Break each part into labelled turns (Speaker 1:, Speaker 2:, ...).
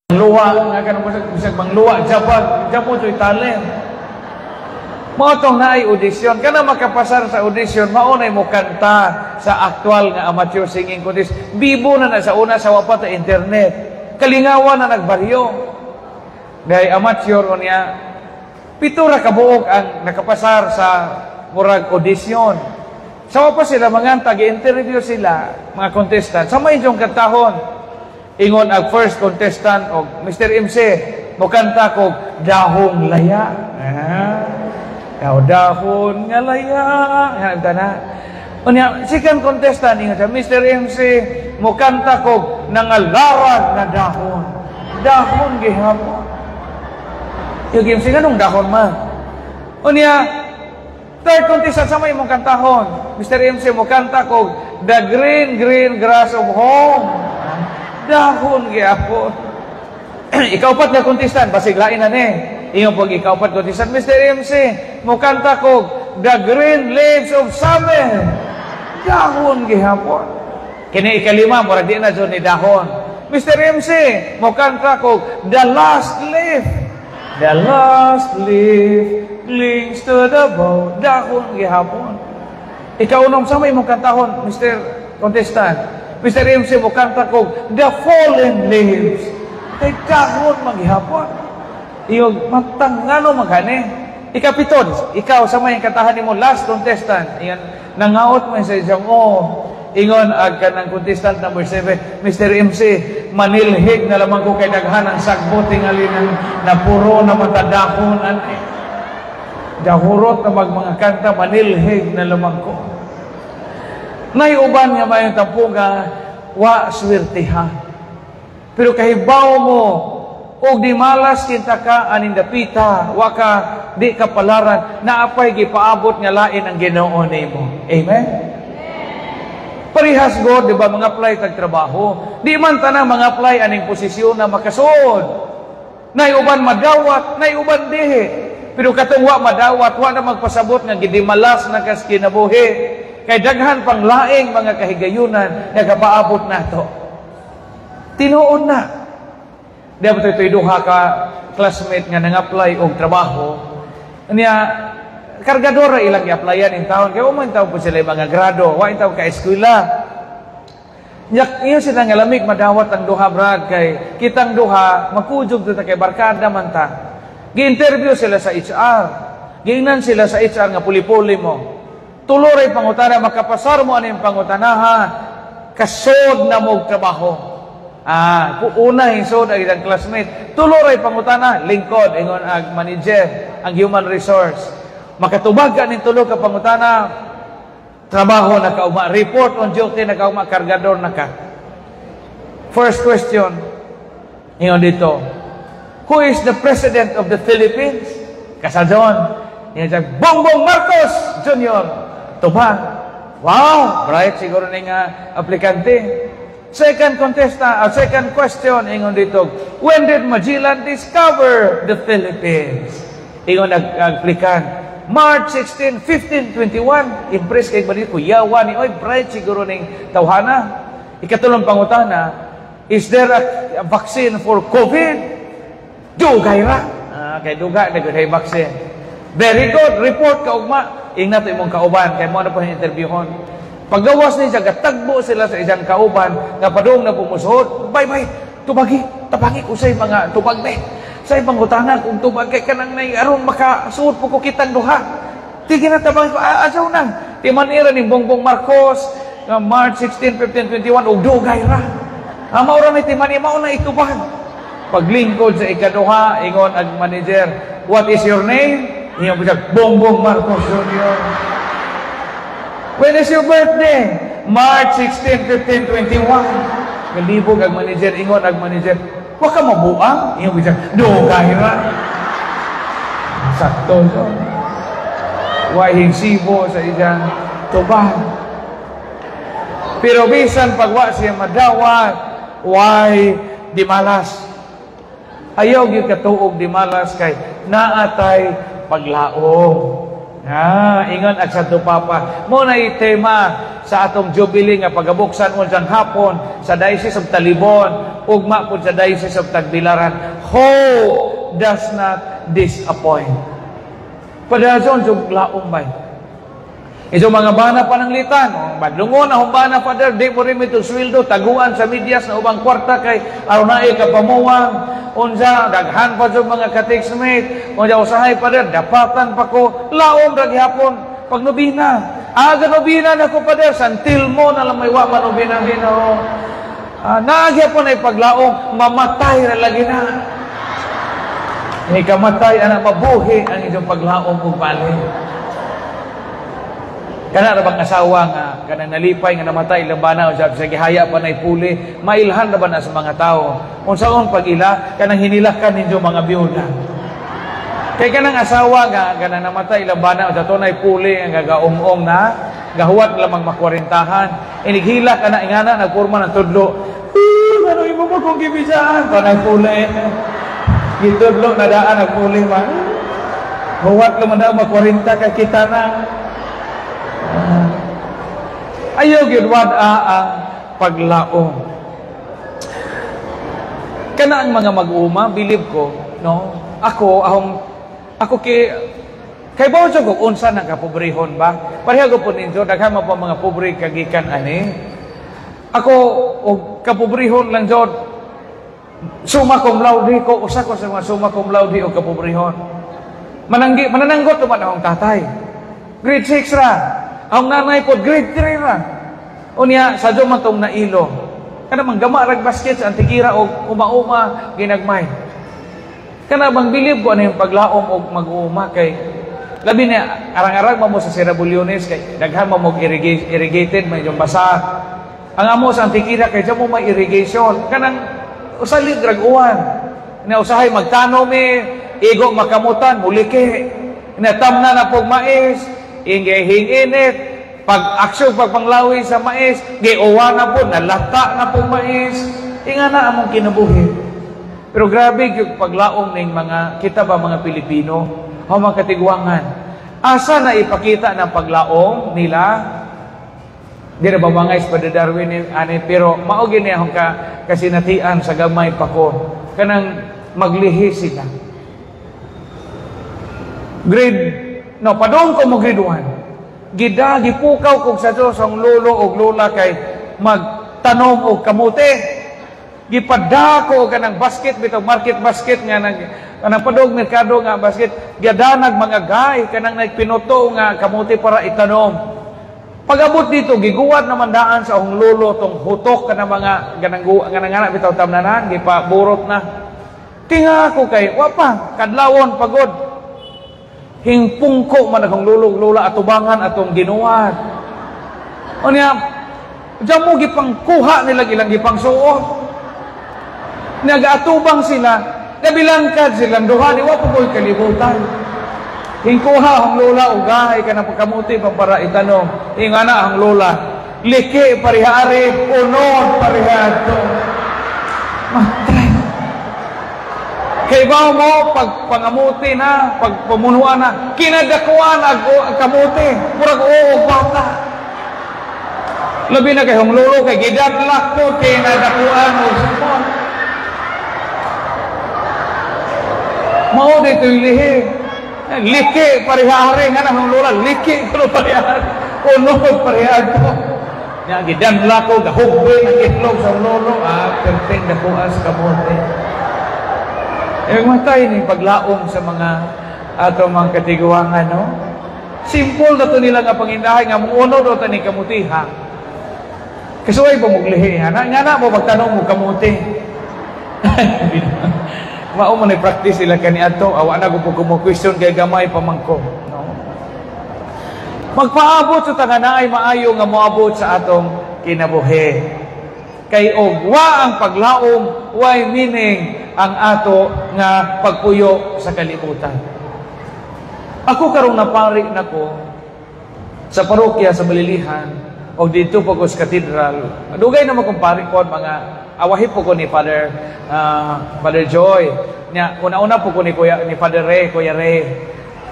Speaker 1: Luwa nga kanang bisag, bisag mangluwa jabag jabo joy talent. Mao tong naay audition kana, makapasar sa audition, mao nay mo kanta sa aktual nga amateur singing contest. Bibo na na sa una, sa wa pa ta internet, kalingawan na nagbaryo dahil amateur. Unya pito ra kabuok ang nakapasar sa murag audition. Sa wa pa sila manganta, gi-interview sila mga contestant sa may inyong kantahon. Ingon ang first contestant og, "Mr. MC, mokanta kog Dahong Laya." Ah. Daw dahon nga laya. Yan na. Unya, second contestant, ingon siya, "Mr. MC, mokanta kog Nangalarag na Dahon." Dahon gihapon. Yung MC, nganong dahon man? Unya, third contestant, sa may mong kantahon? "Mr. MC, mokanta kog The Green Green Grass of Home." Dahon gihapon. Ikaupat nga contestant, basig lain na ni. Ingon pag ikaupat contestant, "Mr. MC, mokanta kog The Green Leaves of Summer." Dahon gihapon. Kini ikalima, murag di na jud ni dahon. "Mr. MC, mokanta kog The Last Leaf. The last leaf clings to the bough." Dahon gihapon. Ikaunom, sa may mong kantahon, Mr. Contestant? "Mr. MC, mokanta kog The Fallen Leaves." Kay dahon maghihapon. Iyog matang ngano maghani. Ikapito, ikaw, sa may kantahan nimo, last contestant? Ingon, nangaot man sa isang oh. Ingon ag kanang contestant number 7, "Mr. MC, manilhig na lamang ko kay daghan ang sagbot, tingali nang napuro na matadahon ani. Dahurot na mag mga kanta, manilhig na lamang ko." Nay uban nga mayong tampuga, wa swertiha. Pero kahibaw mo, og di malas kinta ka aning dapita, wa ka di ka palaran, naapay gipaabot nga lain ang Ginoo nimo. Amen. Parehas god, di ba, mga apply tag trabaho. Di man tanang mga apply aning posisyon na makasuod. Nay uban madawat, nay uban dihi. Pero katong wa madawat, wa na magpasabot nga gidimalas na kas kinabuhi. Kay daghan pang laing mga kahigayunan nga kapaabot nato. Tinuod na. Di ba ito'y duha ka classmate nga nang-apply og trabaho? Niya, kargador ra ilang i-applyan in taon. Kaya wa man taon po sila yung mga grado. Wa taon ka eskwela. Nya, iyo sila nga lamig madawat ang duha, brad, kay kitang duha makujog ta kay barkada man ta. Gi-interview sila sa HR. Giingnan sila sa HR nga puli-puli mo. Tulo ray pangutana, makapasar mo aning pangutanaha, kasod na mo trabaho. Ah, una hisod ang ilang classmate. Tulo ray pangutana, lingkod ingon ang manager, ang human resource. Makatubag ka ning tulo ka pangutana, trabaho na ka ugma, report on duty na ka ugma, kargador na ka. First question, ingon dito, "Who is the president of the Philippines?" Kasadon. Ingon siya, "Bongbong Marcos Jr." Tubag. Wow, bright siguro ni nga aplikante. Second contestant, second question, ingon dito, "When did Magellan discover the Philippines?" Ingon ang applicant, "March 16, 1521." Impress kay ba dito, kuyawa ni, oy, bright siguro ning tawhana. Ikatulong pangutana, "Is there a vaccine for COVID?" Dugay ra. Ah, kay duga na gud vaccine. Very good, report ka ugma. Ingna to imong kauban kay mo na po interviewhon. Paggawas ni siya, gatagbo sila sa isang kauban nga padung na pumusuhod. "Bye bye, tubagi, tabangi ko sa mga tubag ni. Sa pangutana kung tubag kay kanang nay aron makasuod po ko kitang duha. Tige na tabangi ko, ah, asaw na." Ti manira ni Bongbong Marcos nga March 16, 15, 21 og dugay ra. Ah, mao ra ni timani, mao na itubag. Paglingkod sa ikaduha, ingon ang manager, "What is your name?" Ingon po siya, "Bongbong Marcos Jr." "When is your birthday?" "March 16, 15, 21." Galibog ang manager, ingon ang manager, "Wa ka mabuang?" Ingon po siya, "Dugay ra." Sakto so. Wa sibo sa isang tubag. Pero bisan pag wa siya madawat, why di malas? Ayaw gyud katuog di malas kay naatay paglaom. Ah, ingon ang Santo Papa. Mao na tema sa atong Jubilee nga pagabuksan unsang hapon sa Diocese of Talibon, ugma pud sa Diocese of Tagbilaran. Hope does not disappoint. Padayon jud laom bay. Iso mga bana pananglitan, oh, madlungon na bana, Father, di mo rin ito sweldo, taguan sa medyas na ubang kwarta kay aron naay kapamuwang, unsa, daghan pa sa mga ka-text-mate, unsa usahay, Father, dapatan pa ko, laom ra gihapon, pag nobina, aga nobina na ko, Father, santil mo na lang may wa man nobina Ginoo. Ah, naa gyapon ay paglaom, mamatay ra lagi na. Ni kamatay ana mabuhi ang inyong paglaom ug balik. Kana ra bang asawa nga kanang nalipay nga namatay ilang bana o sa gihaya pa nay puli, mailhan ra ba na sa mga tao? Unsaon pag-ila kanang hinilakan ninyo mga biyuda? Kay kanang asawa nga kanang namatay ilang bana o sa tunay puli ang gagaong-ong na gahuwat lamang makwarentahan. Inighilak ana ingana nagporma ng tudlo. Ano imo mo kung gibisaan? Tunay puli. Gitudlo na daan nagpuli man. Huwat lamang daw makwarenta kay kita na. Ayaw gyud wad-a ang paglaom. Kana ang mga mag-uma, bilib ko, no? Ako, ahong, ako kay, kay bawo ko unsa nang kapobrehon ba? Pareha ko po ninyo, daghan man po mga pobre kagikan ani. Ako, og kapobrehon lang jud, summa cum laude ko, usa ko sa mga summa cum laude og kapobrehon. Mananggi, manananggot naman akong tatay. Grade 6 ra. Ang nanay po, grade 3 ra. Unya, sa man tong nailo. Kana mang gama rag basket sa antikira og uma-uma ginagmay. Kana bang bilib ko ano yung paglaom og mag-uuma kay labi na arang-arang mo sa Sierra Bulyones kay daghan mo og irrigated may yung basa. Ang amo sa Antikira kay mo may irrigation kanang usalig rag uwan. Na usahay magtanom eh, igo makamutan muliki. Natamna na pog mais, ingay hinginit, pag aksyon pagpanglawi sa mais, giuwa na po, nalata na po mais. Inga na among kinabuhi. Pero grabe yung paglaom ning mga, kita ba mga Pilipino, o mga katigwangan. Asa na ipakita ng paglaom nila? Di na ba mga pa Darwin ani, pero mao gini akong kasinatian sa gamay pa ko. Kanang maglihi sila. Grade, no, padung ko mo grade 1. Gida, gipukaw kog sa Diyos ang lolo og lola kay magtanom og kamote. Gipadako og kanang basket bitaw market basket nga nag kanang padog merkado nga basket, gidanag mga gay kanang nagpinuto nga kamote para itanom. Pag-abot dito, giguwat naman daan sa akong lolo tong hutok kanang mga ganang ganang anak bitaw tamnanan, gipaburot na. Tinga ako kay wa pa kadlawon pagod. Hingpungko man akong lolo ug lola atubangan atong ginuwat. Unya, diyan mo gipangkuha nila ilang gipangsuot. Nagaatubang sila, nabilangkad silang duha, di wa po ko'y kalibutan. Hingkuha ang lola, ugahay ka ng pagkamuti pa para itanom. Ingana ang lola, liki parihari, unod parihato. Matay. Kay ba mo, pag pangamuti na, pag pamunuan na, kinadakuan ang kamuti, murag oo bata. Labi na kay hong lolo, kay gidatlak po, kinadakuan o sapon. Mao dito yung lihi. Liki parihari, nga na hong lola, liki ko parihari, unod parihari. Nga gidanlak ko, gahugbe ang itlog sa lolo, perting dakuan sa kamuti. Eh, matay ni paglaom sa mga ato mga katiguangan, no? Simple na to nila nga pangindahay, nga muunod o tani kamutiha. Kasuway ba muglihi, ha? Nga na mo pagtanong mo kamuti. Mao man practice sila kani ato, awa na ko po question kay gamay pamangko, no? Magpaabot sa taga naay maayo nga moabot sa atong kinabuhi. Kay og wa ang paglaom, way meaning ang ato nga pagpuyo sa kalibutan. Ako karong napari nako sa parokya sa Balilihan o dito po ko sa katedral. Dugay na mo kong pari ko mga awahi po ko ni Father Father Joy. Nya una-una po ko ni Kuya ni Father Ray, Kuya Ray.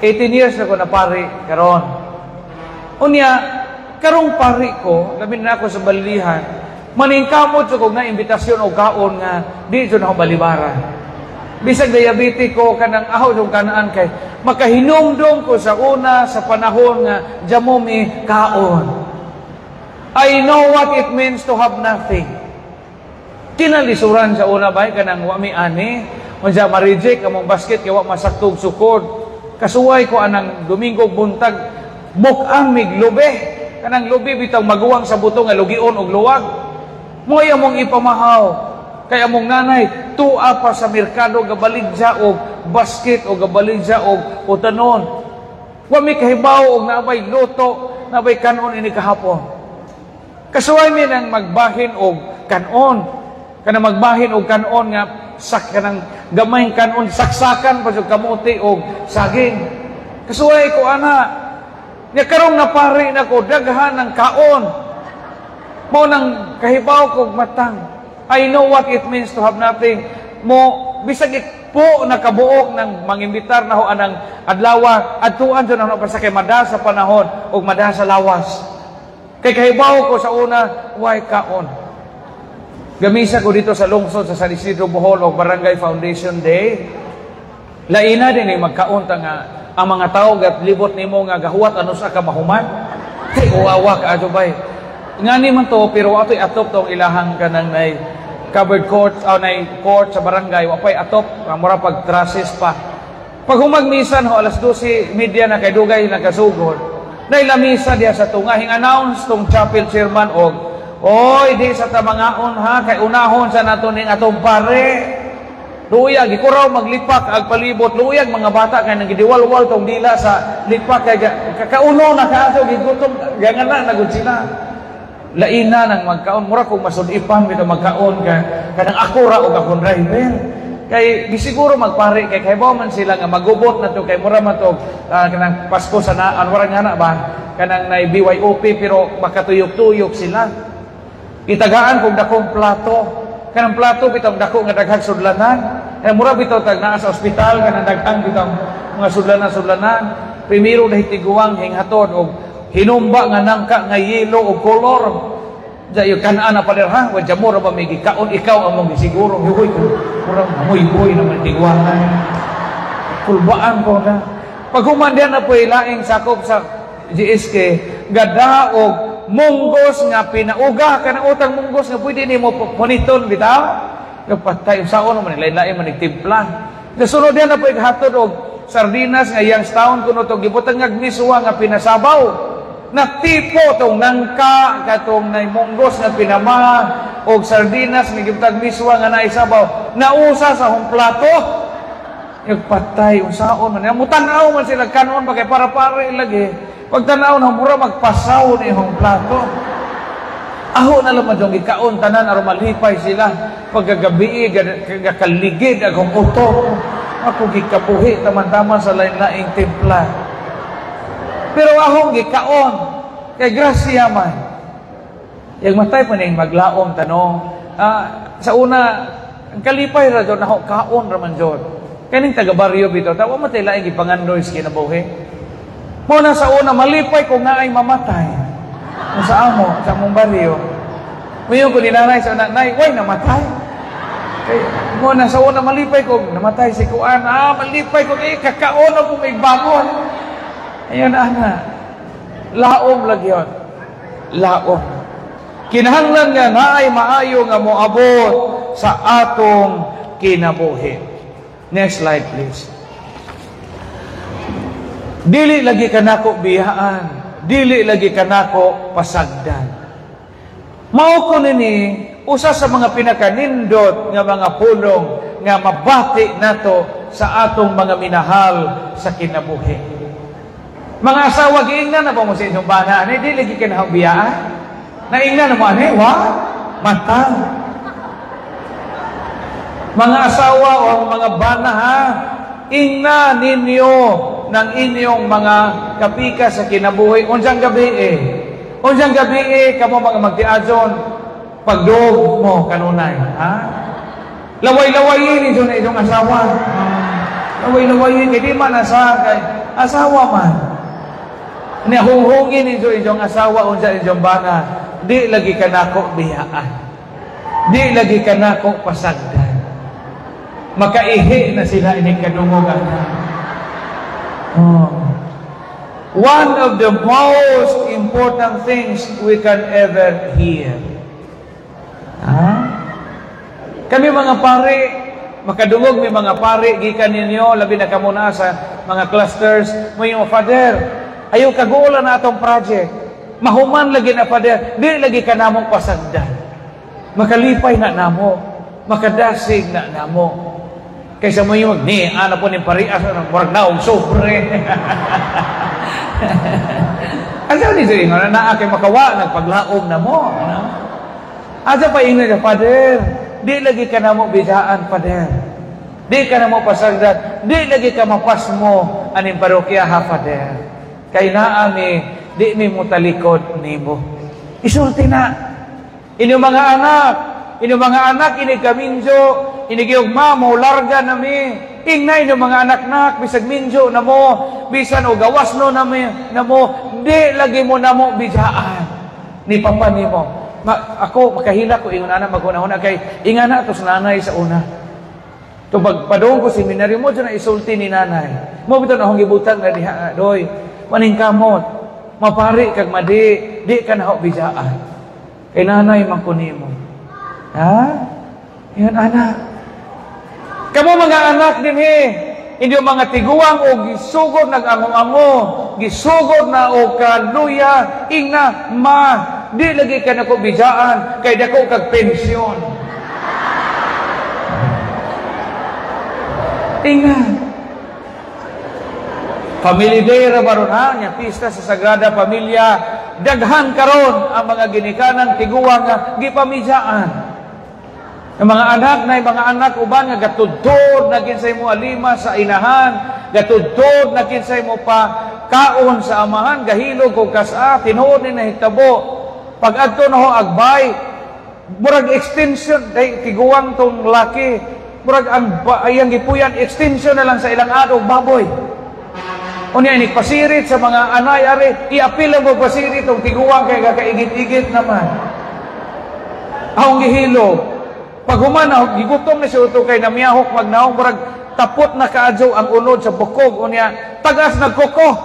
Speaker 1: 18 years na ko na pari karon. Unya, karong pari ko, labi na ako sa balilihan, maningkamot sa kog na imbitasyon o kaon nga di jud ako balibara. Bisag diabetic ko, kanang aho yung kanaan kay makahinumdum ko sa una sa panahon nga jamo mi kaon. I know what it means to have nothing. Kinalisuran sa una bay, kanang wa mi ani, unsa ma-reject among basket kay wa masaktog sukod. Kasuway ko anang Domingo buntag, buk-ang mig lubi. Kanang lubi bitaw maguwang sa buto nga lugion og luwag. Mo'y among ipamahaw. Kay among nanay tua pa sa merkado gabaligya og basket o gabaligya og utanon. Wa mi kahibaw og naabay luto, naabay kanon ini kahapon. Kasuway mi nang magbahin og kanon. Kanang magbahin og kanon nga sak kanang gamayng kanon, saksakan pa jud kamote og saging. Kasuway ko ana. Nya karong napari na ko, daghan ng kaon. Mao nang kahibaw kog matang. I know what it means to have nothing. Mo bisag po nakabuok ng mangimbitar na ho anang adlaw, adtuan jud na pa sa kay mada sa panahon ug mada sa lawas. Kay kahibaw ko sa una, way kaon. Gamisa ko dito sa lungsod sa San Isidro, Bohol og Barangay Foundation Day. Laina din ay magkaon ta nga ang mga tao gat libot nimo nga gahuwat ano sa ka mahuman. Kay uwawa ka adto bay. Ngani man to, pero atoy atop tong ilahang kanang nay covered court o nay court sa barangay, wa pay atop, mura pag trusses pa. Pag humag misa ho, alas 12:30 na kay dugay nakasugod. Nay lamisa diya sa tunga, hing announce tong chapel chairman og, "Oy, di sa tamangaon ha, kay unahon sa nato ning atong pare." Luyag, ikuraw maglipak ag palibot, luyag mga bata kay nang gidiwalwal tong dila sa lipak kay kakauno na kaato gigutom, gangan na nagud sila. Laina nang magkaon, mura kong masud-ipan bitaw magkaon kay kanang ako ra og akong driver. Kay gisiguro magpare kay kahibaw man sila nga magubot na to kay mura man to kanang Pasko sa naan, wala nga na ba kanang nay BYOP, pero makatuyok-tuyok sila. Itagaan kog dakong plato. Kanang plato bitaw dako nga daghang sudlanan. Kay mura bitaw tag naa sa ospital, kanang daghang bitaw mga sudlanan-sudlanan. Primero dahil tiguang hinghatod og hinumba nga nangka nga yelo og kolor. Jayo kanaan na pader ha, wa jamo ra ba may gikaon, ikaw ang mong gisiguro. Huy ko, murang amoy-boy naman tiguangan. Kulbaan ko na. Pag human na po laing sakop sa GSK, gadaog munggos nga pinauga, kanang utang munggos nga pwede nimo puniton bitaw. Kapatay usaon man lain-lain man timpla. Nasunod yan na po hatod og sardinas nga Youngstown kuno to, gibutang nga miswa nga pinasabaw. Natipo tong nangka katong nay munggos nga pinama og sardinas nga gibutang miswa nga naisabaw. Nausa sa hong plato. Nagpatay unsaon man. Mutanaw man sila kanon pa kay para-para lagi. Pagtanaw na mura magpasaw ni hong plato. Aho na lang man gikaon tanan aron malipay sila. Pagkagabi gakaligid akong utok. Ako gikabuhi taman-taman sa lain-laing timpla. Pero ahong gikaon kay grasya man. Yang matay pa ning maglaom tanong. Sa una ang kalipay ra jud nako, kaon ra man jud. Kaning taga baryo bitaw, tawa man tay laing gipangandoy sa kinabuhi. Mo na sa una malipay ko nga ay mamatay. Kung sa amo, sa among baryo. Muyon ko ni nanay sa una, "Nay, way namatay." Kay mo na sa una malipay ko namatay si kuan. Malipay ko kay kakaon ko may bangon. Ayun ana. Laom lagi yon. Laom. Kinahanglan nga naay maayo nga moabot sa atong kinabuhi. Next slide, please. Dili lagi kanako biyaan, dili lagi kanako pasagdan. Mao ko nini usa sa mga pinakanindot nga mga pulong nga mabati nato sa atong mga minahal sa kinabuhi. Mga asawa, giingnan na ba mo sa inyong bana? Ani, dili lagi kanako biyaan? Naingnan na mo ani? Wa? Mata. Mga asawa o mga bana ha, ingna ninyo ng inyong mga kapika sa kinabuhi. Unsang gabi eh. Unsang gabi eh, kamo mga magtiadson, pagdog mo kanunay. Ha? Laway-lawayin ninyo na inyong asawa. Laway-lawayin, kay di man asa, kay Asawa man. Ni hunghungin ninyo inyong asawa, unsa inyong bana, di lagi ka nako biyaan. Di lagi ka nako pasagdan. Makaihi na sila ini kadungog ana. Oh. One of the most important things we can ever hear. Ha? Kami mga pare, makadungog may mga pare gikan ninyo, labi na kamo na sa mga clusters, mo yung, "Father, ayaw kaguola na atong project. Mahuman lagi na, Father, di lagi ka namong pasagdan." Makalipay na namo, makadasig na namo. Kaysa mo yung ni ana po ni parias, murag naong sobre. Asa ni sa ingon na kay makawa nagpaglaom na mo, no? Asa pa ingon sa, "Father, di lagi ka namo bidaan, Father. Di ka namo pasagdan, di lagi ka mapasmo aning parokya ha, Father. Kay naa mi, di mi mutalikod nimo." Isulti na. Inyong mga anak, inyong mga anak inig kaminyo, inig ma mo larga na mi. Ingna inyong mga anak nak, bisag minyo na mo, bisan o gawas no na mi, na mo, di lagi mo namo bidaan ni papa nimo. Ako makahila ko ingon ana, maghuna-huna kay ingana to sa nanay sa una. To pagpadong ko seminaryo mo na isulti ni nanay. Mo bitaw na akong gibutang na diha, doy. Maning kamot. Mapari kag madi, di ka na bidaan. Kay nanay man ko nimo. Ha? Yun anak. Kamo mga anak dinhi, inyo mga tiguang o gisugod nag-ango-ango, gisugod na og kaluya, ingna, "Ma, di lagi ka nako bidaan kay dako kag pensyon." Ingna. Family Day ra baron ha, nya pista sa Sagrada Familia, daghan karon ang mga ginikanan tiguang nga gipamidyaan. Ang mga anak na mga anak uban nga gatudtod na kinsay mo alima sa inahan, gatudtod na kinsay mo pa kaon sa amahan, gahilog og kasa, tinuod ni nahitabo. Pag adto na ho agbay, murag extension day tiguang tong laki, murag ang ayang gipuyan extension na lang sa ilang adog baboy. Unya ini pasirit sa mga anay ari, iapil ang pasirit tong tiguang kay kakaigit-igit naman. Ahong gihilog. Pag human na, gigutom na siya uto kay namiyahok magnaong, murag tapot na kaadyo ang unod sa bukog. Unya, tagas nagkuko.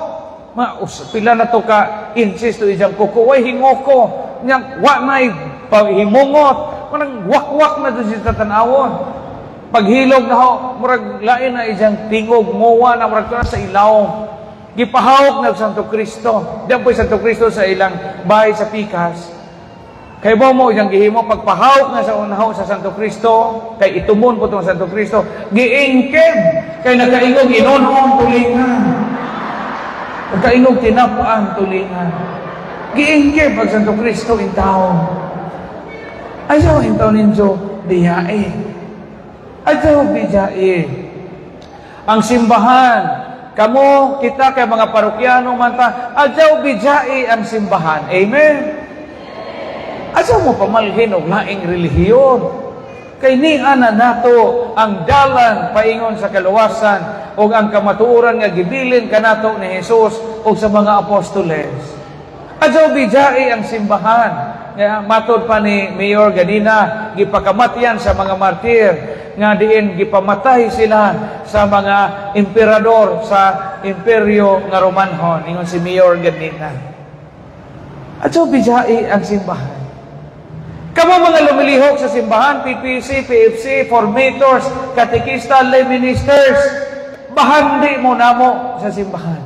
Speaker 1: Ma, pila na to ka inches to iyang kuko. Way hingoko. Nya, wa na'y pahimungot. Manang wakwak na to siya tatanawon. Paghilog na ho, murag lain na iyang tingog, nguwa na, murag na sa ilaw. Gipahawak na Santo Cristo. Diyan po Santo Cristo sa ilang bahay sa Pikas. Kay ba mo iyang gihimo pagpahawak na sa unaho sa Santo Cristo, kay itumon po itong Santo Cristo, giingkeb, kay nakaingog inonon tulingan. Nakaingog tinapaan tulingan. Giingkeb ang Santo Cristo in taon. Ayaw in taon ninyo biyae. Ayaw biyae. Ang simbahan, kamo, kita kay mga parokyano manta, ayaw biyae ang simbahan. Amen? Ayaw mo pamalhin og laing relihiyon. Kay niana na nato ang dalan paingon sa kaluwasan o ang kamatuoran nga gibilin kanato ni Jesus o sa mga apostoles. Adyaw bijai ang simbahan. Nga matod pa ni Mayor ganina, gipakamatyan sa mga martir nga diin gipamatay sila sa mga emperador sa imperyo nga Romanhon. Ingon si Mayor ganina. Adyaw bijai ang simbahan. Kamo mga lumilihok sa simbahan, PPC, PFC, formators, katekista, lay ministers, bahandi mo namo sa simbahan.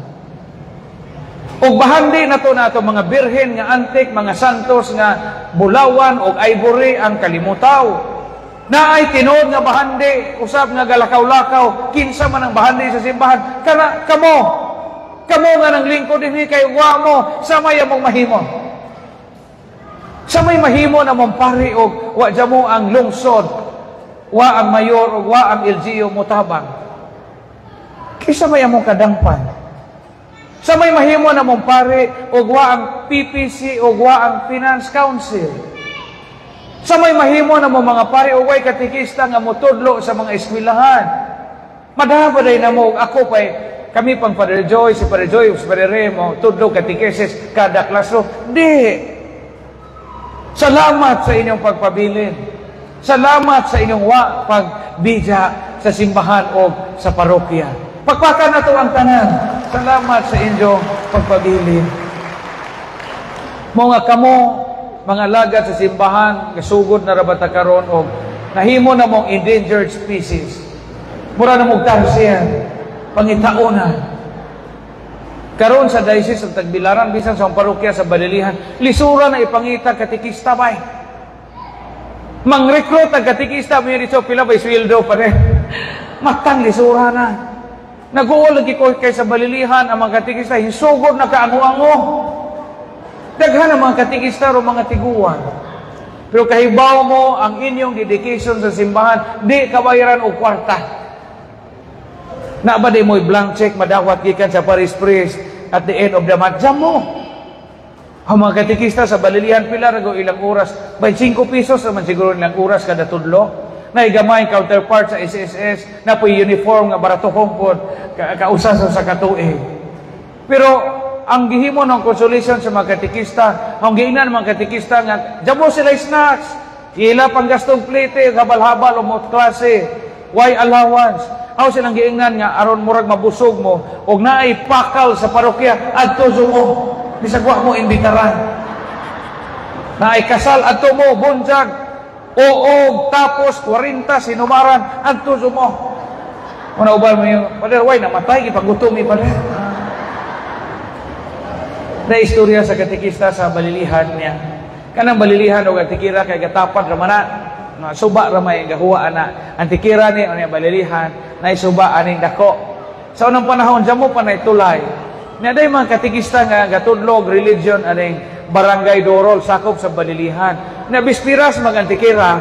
Speaker 1: Og bahandi na to nato mga birhen nga antik, mga santos nga bulawan og ivory ang kalimutaw. Naay tinuod nga bahandi, usab nga galakaw-lakaw, kinsa man ang bahandi sa simbahan, kana kamo. Kamo nga nang lingkod dinhi kay wa mo sa may among mahimo. Sa may mahimo na mong pari og wa mo ang lungsod, wa ang mayor og wa ang LGU motabang. Kisa may among kadangpan. Sa may mahimo na mong pari og wa ang PPC og wa ang Finance Council. Sa may mahimo na mo mga pari og way katekista nga motudlo sa mga eskwelahan. Madaba day na mo ako pay Kami pang Father Joy, si Father Joy, si Father Remo, tudlo catechesis kada classroom. Di. Salamat sa inyong pagpabilin. Salamat sa inyong wa pagbidya sa simbahan o sa parokya. Pagpakan na to ang tanan. Salamat sa inyong pagpabilin. Mga kamo, mga alagad sa simbahan, gasugod na ra ba ta karon og nahimo na mong endangered species. Mura na mong tarsier, pangitaona. Karon sa Diocese of Tagbilaran, bisan sa parokya sa Balilihan, lisura na ipangita katekista bay. Mang-recruit ang katekista, may dito pila bay sweldo pa rin. Matang lisura na. Nag-uol lagi ko kay sa Balilihan ang mga katekista, hisugod na kaango-ango. Daghan ang mga katekista o mga tiguan. Pero kahibaw mo ang inyong dedication sa simbahan, di kabayaran og kwarta. Na ba di mo'y blank check madawat gikan sa parish priest at the end of the month? Diyan mo. Ang mga katekista sa Balilihan, pila ra ilang oras? 25 pesos naman siguro ilang oras kada tudlo. Na gamay counterpart sa SSS, na po uniform nga barato pod kausa sa katuig. Pero ang gihimo ng consolation sa mga katekista, ang giinan ng mga katekista nga jamo sila snacks, ila panggastong plite, habal-habal o mo klase, why allowance. Aw silang giingnan nga aron murag mabusog mo og naay pakal sa parokya, adto mo, bisag wa mo imbitaran. Naay kasal, adto mo, bunyag, oo, tapos 40 sinumaran, adto mo. Una uban mo yung, "Pader, why namatay, gipagutom mi, pader." Na istorya sa katekista sa Balilihan niya. Kanang Balilihan og Antikira kay gatapad ra man na. Suba ra may gahuwa ana. Antikira ni unya Balilihan na suba aning dako. Sa unang panahon jamo pa nay tulay. Nya day mga katekista nga gatudlog religion aning Barangay Dorol, sakop sa Balilihan. Na bispiras mag Antikira,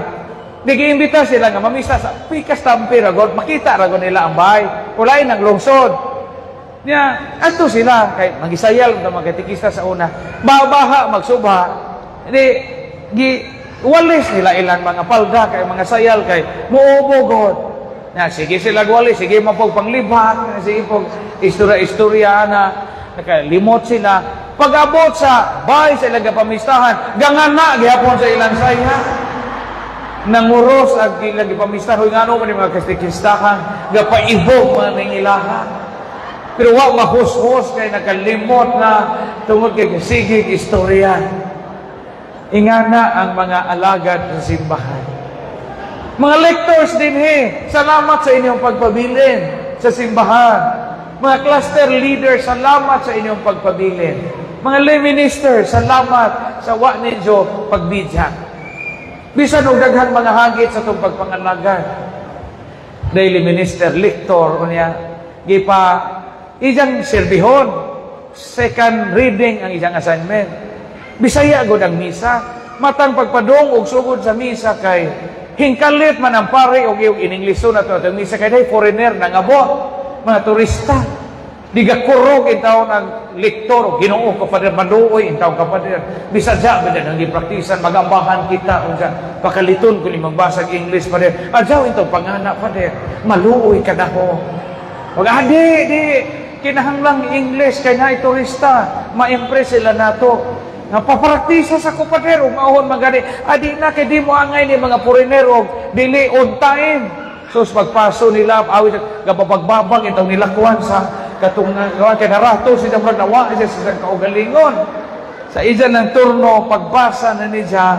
Speaker 1: giimbita sila nga mamisa sa pikas tampi ra god, makita ra god nila ang bahay. Kulay ng lungsod. Nya, adto sila kay magisayal ang mga katekista sa una. Babaha magsuba. Di gi walis nila ilang mga palda kay mga sayal kay muubo god. Na sige sila walis, sige mapog panglibat, sige pog istorya-istorya na nakalimot sila. Pag-abot sa bahay sa ilang gapamistahan, gangana gihapon sa ilang saya. Nanguros ang ilang gipamistahan, huy, ngano man yung mga katekistahan, gapaibog man ang ilaha. Pero wa mahus-hus kay nakalimot na tungod kay sige istorya. Ingana ang mga alagad sa simbahan. Mga lectors dinhi, salamat sa inyong pagpabilin sa simbahan. Mga cluster leaders, salamat sa inyong pagpabilin. Mga lay ministers, salamat sa wa ninyo pagbidya. Bisan og daghang mga hagit sa itong pagpangalagad. Daily minister, lector, unya, gipa iyang sirbihon, second reading ang isang assignment. Bisaya gud ang misa, matang pagpadong og sugod sa misa kay hingkalit man ang pare og iyong iningleso na to atong misa kay day foreigner nangabot, mga turista. Di gakurog intawon ang lektor, "Ginoo ko, Father, maluoy intawon ka, Father. Bisan siya, bisan ang gipraktisan, magambahan kita, unsa, pakaliton ko ni magbasag English, Father. Adyaw intong pangana, Father, maluoy ka nako." Wag adi, di, kinahanglang English kay naay turista, ma-impress sila nato. Nga papraktisa sa ko, Father, ug maohon magani. Adi na kay di mo angay ni mga foreigner og dili on time. Sus, pagpaso nila awit gapapagbabag itong nilakwan sa katong kay narato siya, murag nawa siya sa isang kaugalingon. Sa iya ng turno, pagbasa na niya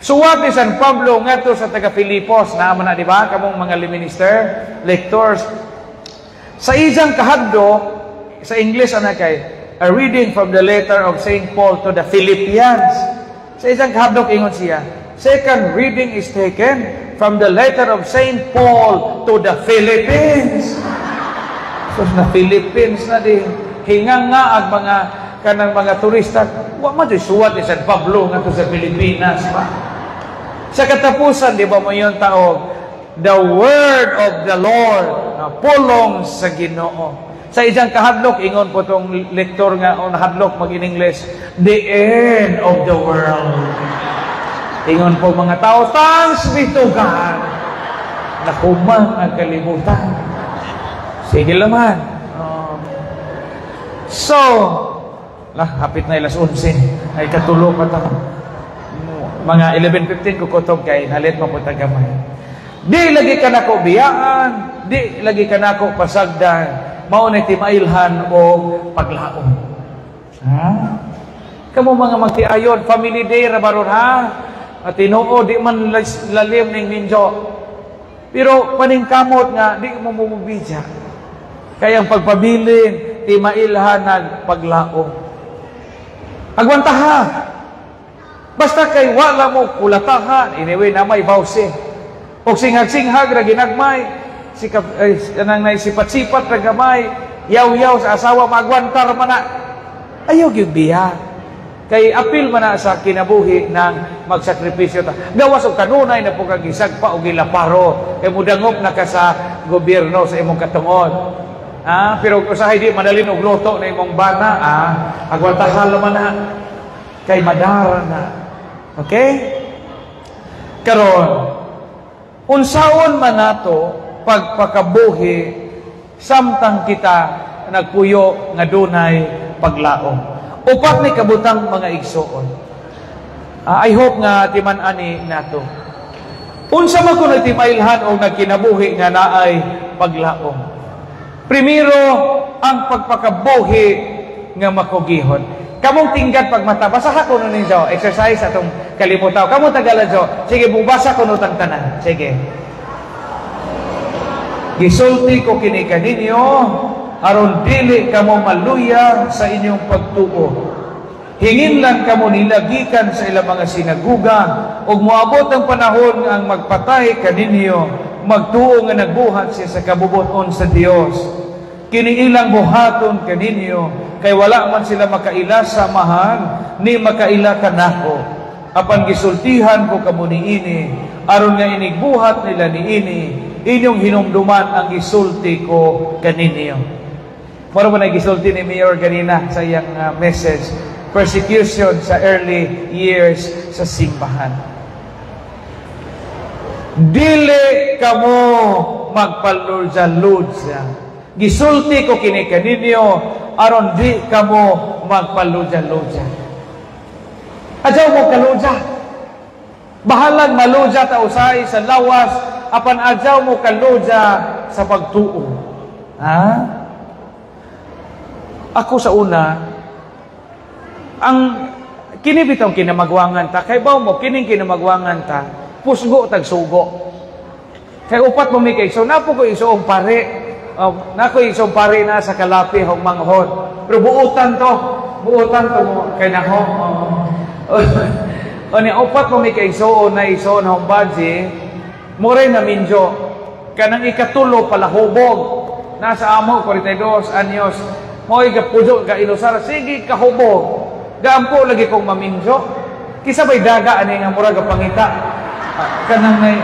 Speaker 1: suwat ni San Pablo ngadto sa taga Filipos, naman na, di ba? Kamong mga minister, lectors. Sa isang kahadlok, sa English ana kay a reading from the letter of St. Paul to the Philippians. Sa isang kahadlok ingon siya, "Second reading is taken from the letter of St. Paul to the Philippines." So na Philippines na di hingang nga ang mga kanang mga turista, wa man di suwat ni San Pablo ngadto sa Pilipinas pa. Sa katapusan, di ba mo yung taog, "The word of the Lord," na pulong sa Ginoo. Sa isang kahadlok, ingon po tong lektor nga o nahadlok mag in English, "The end of the world." Ingon po mga tao, "Thanks be to God. Nahuman ang kalibutan." Sige laman. Oh. So, lah, hapit na alas 11. Ay katulo pa ta. Mga 11:15 ko kutob kay nalit mapunta gamay. Di lagi ka nako biyaan, di lagi ka nako pasagdan, mao na timailhan o paglaom. Ha? Kamo mga magtiayon, family day ra baron ha? At tinuod di man lalim ning minjo. Pero paningkamot nga di mo mumubidya. Kaya ang pagpabilin, timailhan nag paglaom. Agwanta ha. Basta kay wala mo kulatahan, anyway na may bawsi. Og singhag-singhag ra ginagmay, sikap ay kanang nay sipat-sipat ra gamay, yaw-yaw sa asawa, magwantar man na. Ayaw gyud biya. Kay apil man na sa kinabuhi ng magsakripisyo ta. Gawas og kanunay na po kag isagpa og gilaparo, kay mudangop na ka sa gobyerno sa imong katungod. Ah, pero usahay di madalin og luto na imong bana, ah, agwantahan man na kay madara na. Okay? Karon, unsaon man nato pagpakabuhi samtang kita nagpuyo nga dunay paglaom? Upat ni kabutang, mga igsoon. Ah, I hope nga timan-ani nato. Unsa man kuno timailhan og nagkinabuhi nga naay paglaom? Primero, ang pagpakabuhi nga makugihon. Kamong tinggat pagmata, basaha ko nun ninyo. Exercise atong kalimutaw. Kamong tagala jo. Sige, bubasa ko nutang tanan. Sige. "Gisulti ko kini kaninyo aron dili kamo maluya sa inyong pagtuo. Hingin lang kamo nila gikan sa ilang mga sinaguga ug moabot ang panahon nga ang magpatay kaninyo magtuo nga nagbuhat siya sa kabubut-on sa Dios. Kini ilang buhaton kaninyo kay wala man sila makaila sa Amahan ni makaila kanako. Apan gisultihan ko kamo niini aron nga inigbuhat nila niini, inyong hinumduman ang gisulti ko kaninyo." Mao ba na gisulti ni Mayor ganina sa iyang message, persecution sa early years sa simbahan. Dili kamo magpaludya-ludya. "Gisulti ko kini kaninyo aron di kamo magpaludya-ludya." Adyaw mo kaludya. Bahalag maludya ta usay sa lawas, apan adyaw mo kaludya sa pagtuo. Ha? Ako sa una, ang kini bitong kinamagwangan ta, kay baw mo kining kinamagwangan ta, pusgo tag sugo. Kay upat mo mi kay so napo ko isuong pare. Oh, nako isuong pare na sa Kalapi hong manghod. Pero buutan to mo kay nako. Oh. O ni upat mo mi kay isuon na isuon hong badji, muray na minjo. Kanang ikatulo palahubog. Nasa amo 42 anyos. Mo'y gapujo ga ilusar, sige kahubog. Gaampo lagi kong maminjo. Kisa bay daga ani nga murag pangita. Ah, kanang nay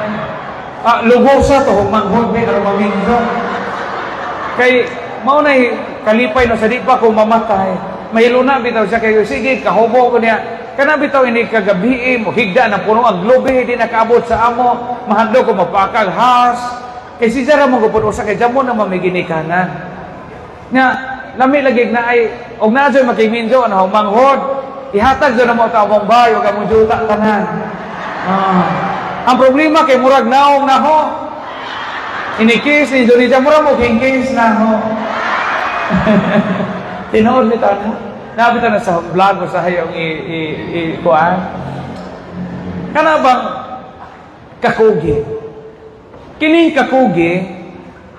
Speaker 1: lugosa to manghod may aron maminjo. Kay mao nay kalipay no sa di pa ko mamatay. Mahiluna bitaw siya kay sige kahubo ko niya. Kana bitaw ini kagabi mo higda na puno ang globe, di nakaabot sa amo, mahadlok ko mapakag has. Kay si Jara mo gupod usa kay jamo na mamiginikanan. Nga lami lagi na ay og naa joy makiminjo ano manghod, ihatag jud na mo ta among bay ug among juta tanan. Ah. Ang problema kay murag naong na ho. Inikis ni Johnny, murag mo kingkis na ho. Tinuod ni tana. Nabita na sa vlog ko sa hayong i kuan. Kana bang kakugi? Kining kakugi,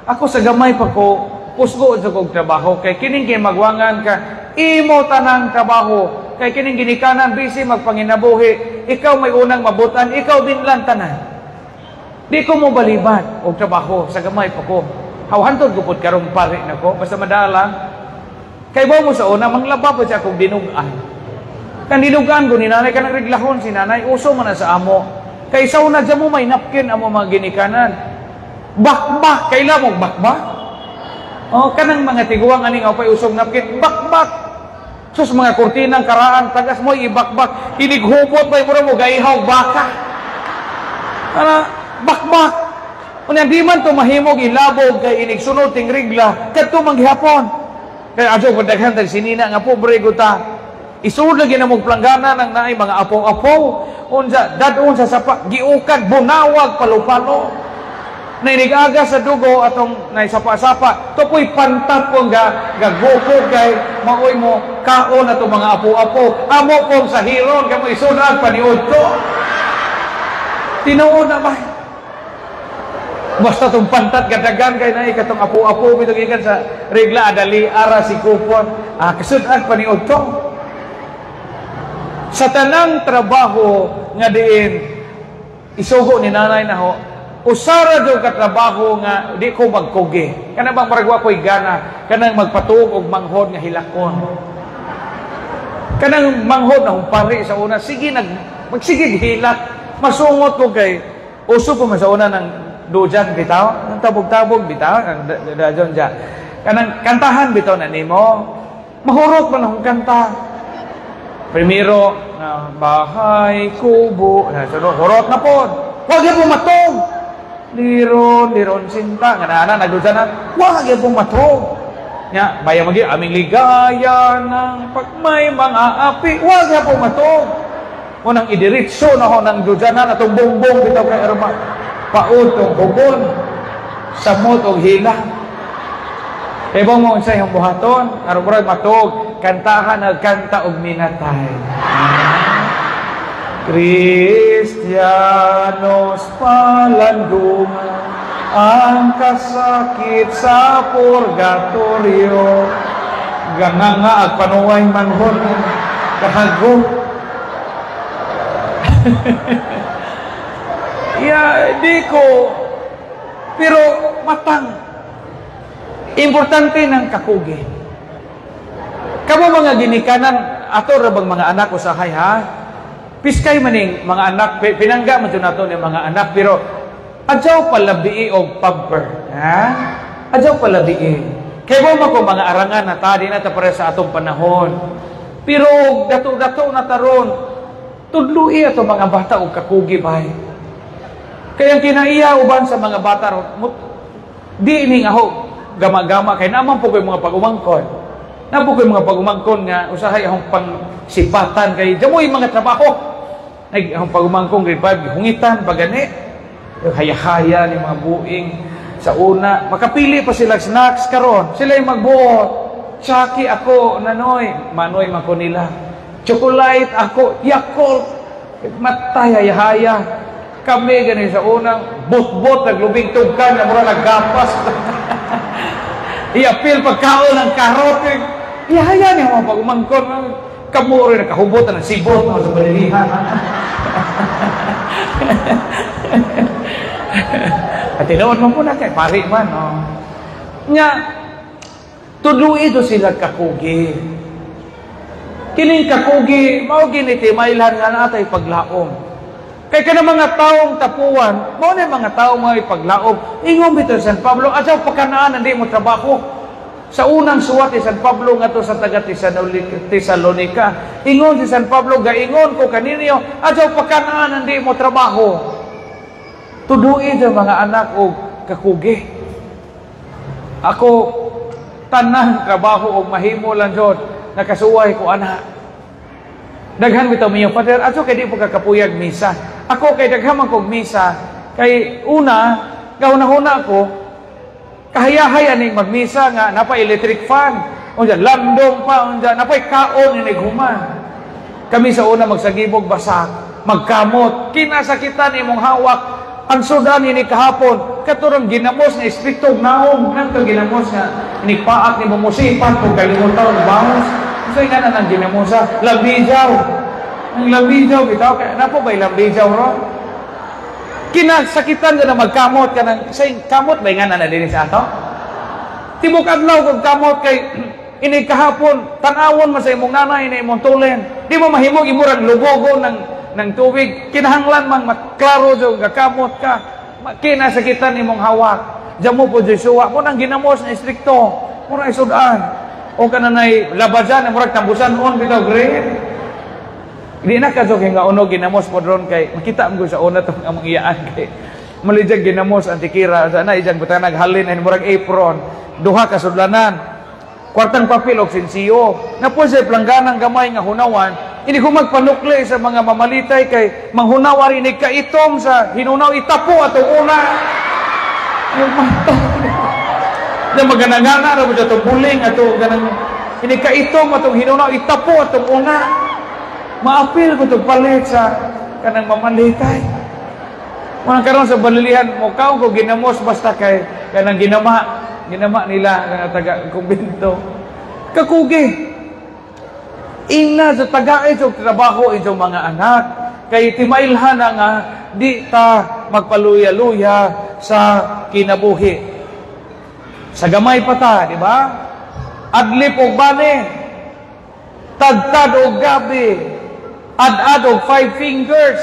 Speaker 1: ako sa gamay pa ko pusgo sa kog trabaho kay kining kay magwangan ka imo tanang trabaho kay kining ginikanan busy magpanginabuhi, ikaw may unang mabutan, ikaw binlan tanan. Di ko mo balibad og trabaho sa gamay pa ko. Hawhantod ko pud karong pare nako, basta madala. Kay ba mo sa una manglaba pa siya akong dinugan. Kan dinugan ko ni nanay, kanang reglahon si nanay, uso man na sa amo. Kay sa una dyan mo may napkin amo mga ginikanan. Bakbak, kaila mo bakbak? Oh, kanang mga tiguang aning apay usog napkin, bakbak. Sus, mga kurtinang karaan, tagas mo ibakbak, inighubot pa mura mo gaihaw baka. Ana, bakbak. Unya di man to mahimog ilabog kay inig sunod ting regla kadto man gihapon. Kay adto daghan tag sinina nga pobre gud ta. Isud lagi na mong planggana nang naay mga apo-apo. Unsa dadon sa sapa giukag bunawag palo-palo. Nainigaga sa dugo atong naisapa-sapa tupoy pantat po nga gagukog kay maoy mo kaon atong mga apo-apo. Amo pong sa hiron kamo isudag paniudto. Tinuod na ba? Basta tong pantat gadagan kay naay katong apo-apo bitong ikan sa regla adali ara si kupon. Ah, kasudag paniudto. Sa tanang trabaho nga diin isugo ni nanay na ho, usara daw ka trabaho nga di ko magkugi. Kana bang murag wa ko'y gana, kanang magpatuog og manghod nga hilakon. Kanang manghod na humpari sa una, sige nag magsigig hilak. Masungot ko kay uso pa man sa una ng dujan bitaw, ng tabog-tabog bitaw, ang dajon dya. Kanang kantahan bitaw na nimo, mahurot man akong kanta. Primero, na bahay kubo, na sunod, hurot na pod. Wag gyud po matog. Liron, liron sinta, nga na nagdujan na, wag gyud po matog. Nya, baya magi aming ligaya ng pagmay mga api, wag gyud po matog. Unang idiretso na ho ng dujanan atong bongbong bitaw kay arma. Paud tong bubon, samot og hila. Ibang mo sa iyong buhaton, aron murag matog, kantahan nagkanta og minatay. Kristiyanos palandungan ang kasakit sa purgatorio. Ganganga ag panuway manhon kahago. Ya, di ko. Pero matang. Importante ng kakugi. Kamo mga ginikanan, ato ra bang mga anak usahay ha? Piskay maning mga anak, pinangga man nato ni mga anak, pero adyaw palabii og pamper. Ha? Adyaw palabii. Kay mo ko mga arangan na ta, di na ta pare sa atong panahon. Pero dato-dato na taron, tudloi ato mga bata og kakugi bay. Kaya ang kinaiya uban sa mga bata ron, di ini nga ho gama-gama kay naman po ko'y mga pag-umangkon. Napo ko'y mga pag-umangkon nga usahay akong pangsipatan kay jamoy mga trabaho. Ay akong pag-umangkon grade 5 hungitan pagani. Haya-haya ni mga buing sa una, makapili pa sila snacks karon. Sila yung magbuot. Chucky ako nanoy, manoy man ko nila. Chocolate ako, Yakult. Matay haya-haya. Kami gani sa unang bot-bot naglubing tugkan na mura naggapas. Iapil pagkaon ng karot. Ihaya niya mga pag-umangkon. Kamu rin nakahubot na sibot na sa balilihan. At tinuod man po na kay pari man. Oh. Nya, tudloi do sila kakugi. Kining kakugi, mao gini timaylan nga natay paglaom. Kay kana mga taong tapuan, mao na mga taong mga paglaom. Ingon bitaw San Pablo, adyaw pakanaan hindi mo trabaho. Sa unang suwat ni San Pablo ngadto sa taga Tesalonica, ingon si San Pablo, gaingon ko kaninyo, adyaw pakanaan hindi mo trabaho. Tudui sa mga anak og kakugi. Ako tanang trabaho og mahimo lang jud, nakasuway ko ana. Daghan bitaw miyo Father, adto kay di po kakapuyag misa. Ako kay daghan man kog misa, kay una gahuna-huna ko kahayahay aning magmisa nga napa electric fan, unja landong pa, unja napay kaon inig human. Kami sa una magsagibog basak, magkamot, kinasakitan imong hawak. Ang sudan ini kahapon, katurang ginamos nga istriktog naong, nang ginamos nga inigpaak ni mumusipat o kalimutan og bangos. So nga na nang ginamosa, lambijaw. Ang lambijaw bitaw kay napo bay lambijaw ro. Kinasakitan na magkamot kanang say kamot bay nga na dinhi sa ato. Tibok adlaw kog kamot kay inig kahapon tan-awon man sa imong nanay na imong tulen. Di mo mahimog imurag lubogo ng tubig, kinahanglan mang maklaro jud gakamot ka. Kinasakitan imong hawak. Jamo po Joshua mo nang ginamos na istrikto, mo na isudan. O kananay labajan murag tambusan on bitaw grade. Di na kadyo kay nga uno ginamos pod ron kay makita mo sa una tong among iyaan kay Mali ginamos antikira sa na ijang butang naghalin ay murag apron, duha ka sudlanan. Kwartang papel og sinsiyo. Napo sa plangganang gamay nga hunawan, hindi ko magpanukli sa mga mamalitay kay manghunaw ari ni kaitom sa hinunaw itapo atong una. Yung mata. Na maganangana ra mo atong buling ato ganang ini kaitom atong hinunaw itapo atong una. Maapil ko tong palit sa kanang mamalitay. Mga karon sa balilihan mo kaon ko ginamos basta kay kanang ginama ginama nila nga taga kumbento. Kakugi. Ingna sa tagaid sa trabaho inyong mga anak kay timailhan na nga di ta magpaluya-luya sa kinabuhi. Sa gamay pa ta, di ba? Adlip og bani, tadtad og gabi, ad-ad og five fingers.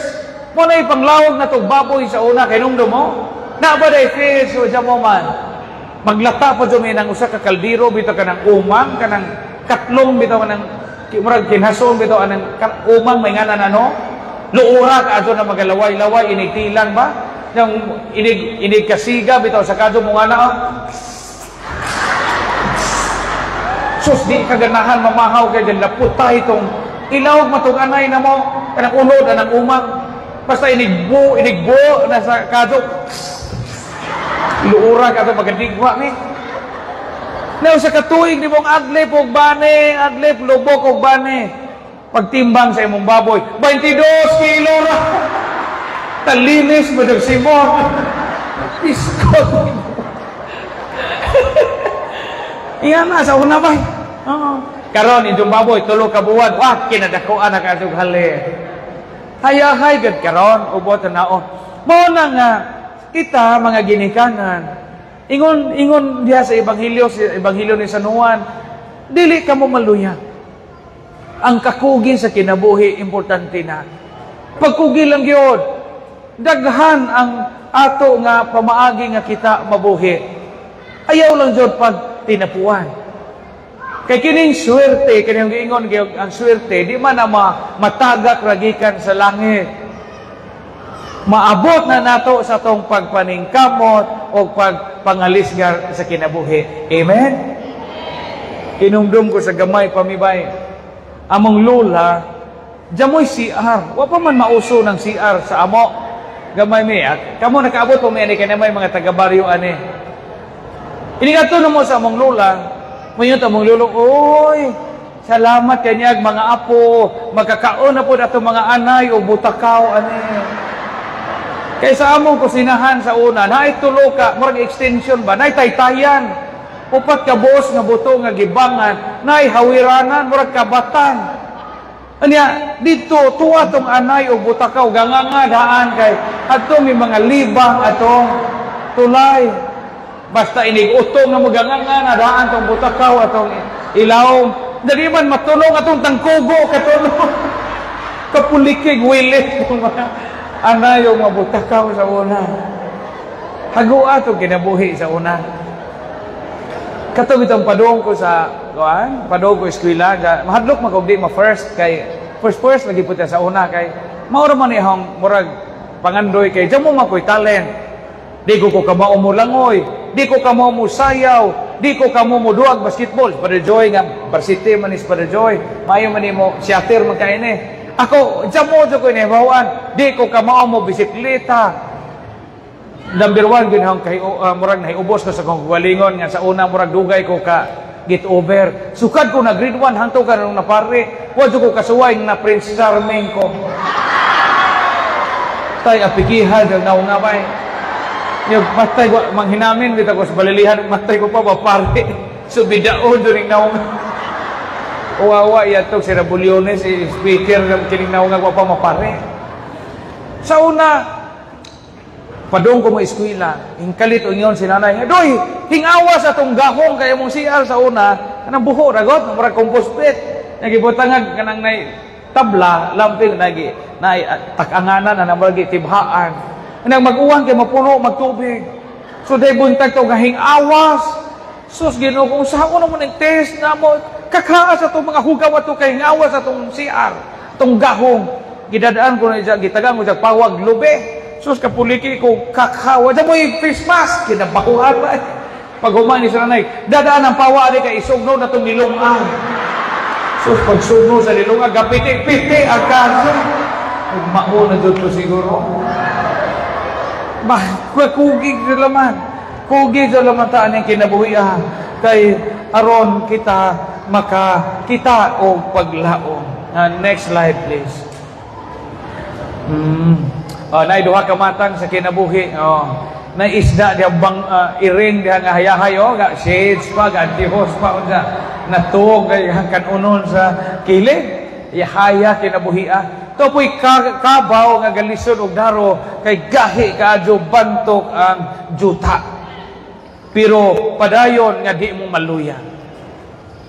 Speaker 1: Mo na ipanglawag na tog baboy sa una kay nungdo mo. Na ba day fish o mo man? Maglata pa jud ng usa ka kaldero bitaw kanang umang, kanang katlong bitaw kanang murag kinhason bitaw anang umang may nganan ano? Luura ka adto na magalaway-laway inig tilang ba? Yang inig inig kasiga bitaw sa kadto mo nga na oh. Sus di kaganahan mamahaw kay laputay itong ilawag matong anay na mo kanang unod anang umang basta inigbo inigbo na sa kadto luura ka ato magadigwa ni. Now, sa katuig ni mong adlip og bane, adlip lubok og bane. Pagtimbang sa imong baboy, 22 kilo ra. Talinis mo dag simon. Iskot. Iyan na sa una bay. Oo. Karon inyong baboy tulo ka buwan, wah kinadakuan na kadtong hali. Hayahay gud karon ubot na naon. Mao na nga kita mga ginikanan, ingon ingon diha sa ebanghelyo ni San Juan, dili ka mo maluya. Ang kakugi sa kinabuhi importante na. Pagkugi lang gyud, daghan ang ato nga pamaagi nga kita mabuhi. Ayaw lang gyud pag tinapuan. Kay kining swerte, kining giingon gyud ang swerte di man na matagak ragikan sa langit. Maabot na nato sa tong pagpaningkamot o pagpangalisgar sa kinabuhi. Amen? Kinumdum ko sa gamay pamibay. Among lola, jamoy CR. Wa pa man mauso ng CR sa amo. Gamay mi. At kamo nakaabot po mi ani kay may mga taga-baryo ani. Inigadto na mo sa among lola. Mayot among lolo, oy, salamat kanyag mga apo, magkakaon na po ato mga anay o butakaw ani. Kay sa among kusinahan sa una, naay tulo ka, murag extension ba, naay taytayan. Upat ka buos nga buto nga gibangan, naay hawiranan, murag kabatan. Anya, dito, tuwa tong anay o butakaw, ganganga daan kay adto may mga libang atong tulay. Basta inig-utong nga maganganga na daan tong butakaw atong ilawom. Dali man matulong atong tangkugo katulong. Kapulikig wilit tong mga anay o mga butakaw sa una. Hagua itong kinabuhi sa una. Katong itong padung ko sa kuan, padung ko eskwela, mahadlok man kog di ma first kay first first lagi pud sa una kay mao ra man ihong murag pangandoy kay jamo man ko'y talent. Di ko ko kamao mo langoy, di ko kamo mo sayaw, di ko kamo mo duag basketball. Brother Joy nga varsity man is Brother Joy, maayo man nimo shatter man kay ni. Ako jamo jud ko inibawaan, di ko kamao mo bisikleta. Number one, ginahong kay murag nahiubos ko sa kong galingon nga sa una murag dugay ko ka get over. Sukad ko na grade 1 hangtod ka nung napare. Wa jud ko kasuway na Prince Charming ko. Tay apikihan dag naunga bay. Yung matay ko manghinamin bitaw ko sa balilihan matay ko pa ba pare. So bidaon jud ning naunga. Uwawa yatog si Rabuliones si speaker ng kining naunga wa pa mapare. Sa una padung ko mo eskwela, hingkalit ingon si nanay, "Doy, hingawa sa atong gahong kay mong CR sa una, kanang buho ragot, murag compost pit." Nagibutangag kanang nay tabla, lamping nagi nay tak-anganan na murag tibhaan. Nang mag-uwan kay mapuno magtubig. So day buntag to nga hingawas. Sus Ginoo, kung sa ako naman ang test na mo, kakaa sa itong mga hugaw ato kay hingawas sa atong CR, atong gahong. Gidadaan ko na siya, gitagaan ko siya pawag lube. Sus, kapuliki ko kakawa. Diyan mo yung face mask. Kinabahuan ba? Pag human ni sa nanay, dadaan ang pawa di kay isugno na itong nilungan. Sus, pagsugno sa nilungan, gapiti-piti ang kaso. Mao na dito siguro. Ba, kugi sa laman. Kugi sa laman taan yung kinabuhi. Kay aron kita makakita og paglaom. Next slide, please. Oh, nay duha ka matang sa kinabuhi. Oh. Nay isda diha bang iring diha nga hayahay, oh, ga shades pa, ga antihos pa, unsa natuog kay kanunon sa kilid. Yahaya kinabuhi ah. Tupoy kabaw nga galisod og daro kay gahi kaadyo bantok ang juta. Pero padayon nga di mo maluya.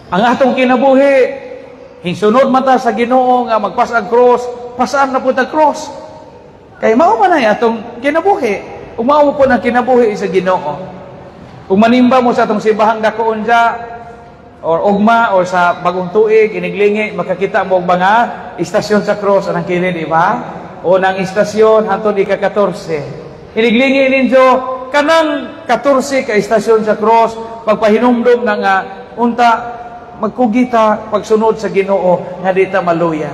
Speaker 1: Ang atong kinabuhi, hinsunod man ta sa Ginoo nga magpas-ag cross, pasaan na pud ang cross. Kay mao man ay atong kinabuhi. Ug mao po ang kinabuhi sa Ginoo. Kung manimba mo sa atong simbahang dakoon dya, or ugma or sa bagong tuig iniglingi, makakita mo og mga istasyon sa cross anang kilid, di ba? O nang istasyon hantod ika-14. Iniglingi ninyo kanang 14 ka istasyon sa cross, pagpahinumdom na nga unta magkugita pagsunod sa Ginoo nga di ta maluya.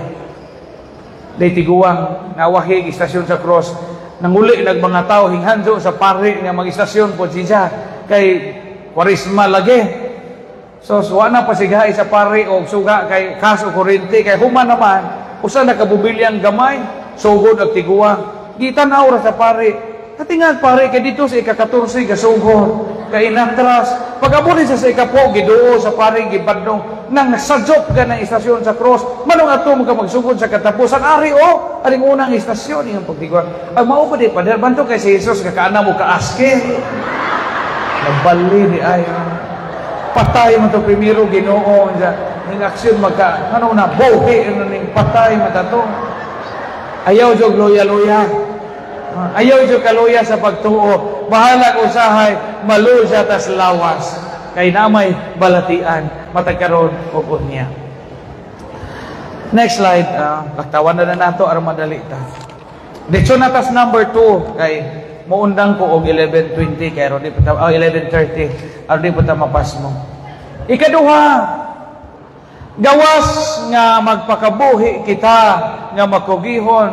Speaker 1: Day tiguang nawahig istasyon sa cross, nanguli nag mga tao hinghanjo sa pari nga mag-istasyon po siya kay Kwaresma lagi. So, wa na pasighay sa pari og suga kay kaso kuryente kay human naman usa na kabubilyang gamay sugod ag tiguang. Gitan-aw ra sa pari. Katingag pare kay dito sa ika-14 gasugod kay inatras. Pag-abot siya sa ikapo, giduo sa pari, gibadnong nang sajop ka ng istasyon sa cross. Manong ato mo ka magsugod sa katapusan ari o aring unang istasyon iyang pagtigwa. Ang mao pa di pader banto kay si Jesus kakaana mo kaaske. Nabali di ay. Patay man to primero, Ginoo unsa ning aksyon magka ano na buhi ano ning patay man to. Ayaw jog luya-luya. Ayaw jog kaluya sa pagtuo. Bahala usahay maluya tas lawas. Kay namay balatian matag karon ug unya. Next slide, laktawan na na nato aron madali ta. Diretso na tas number 2 kay muundang ko og 11:20 kay aron di pa ta, oh, 11:30 aron di pa ta mapasmo. Ikaduha, gawas nga magpakabuhi kita nga makugihon,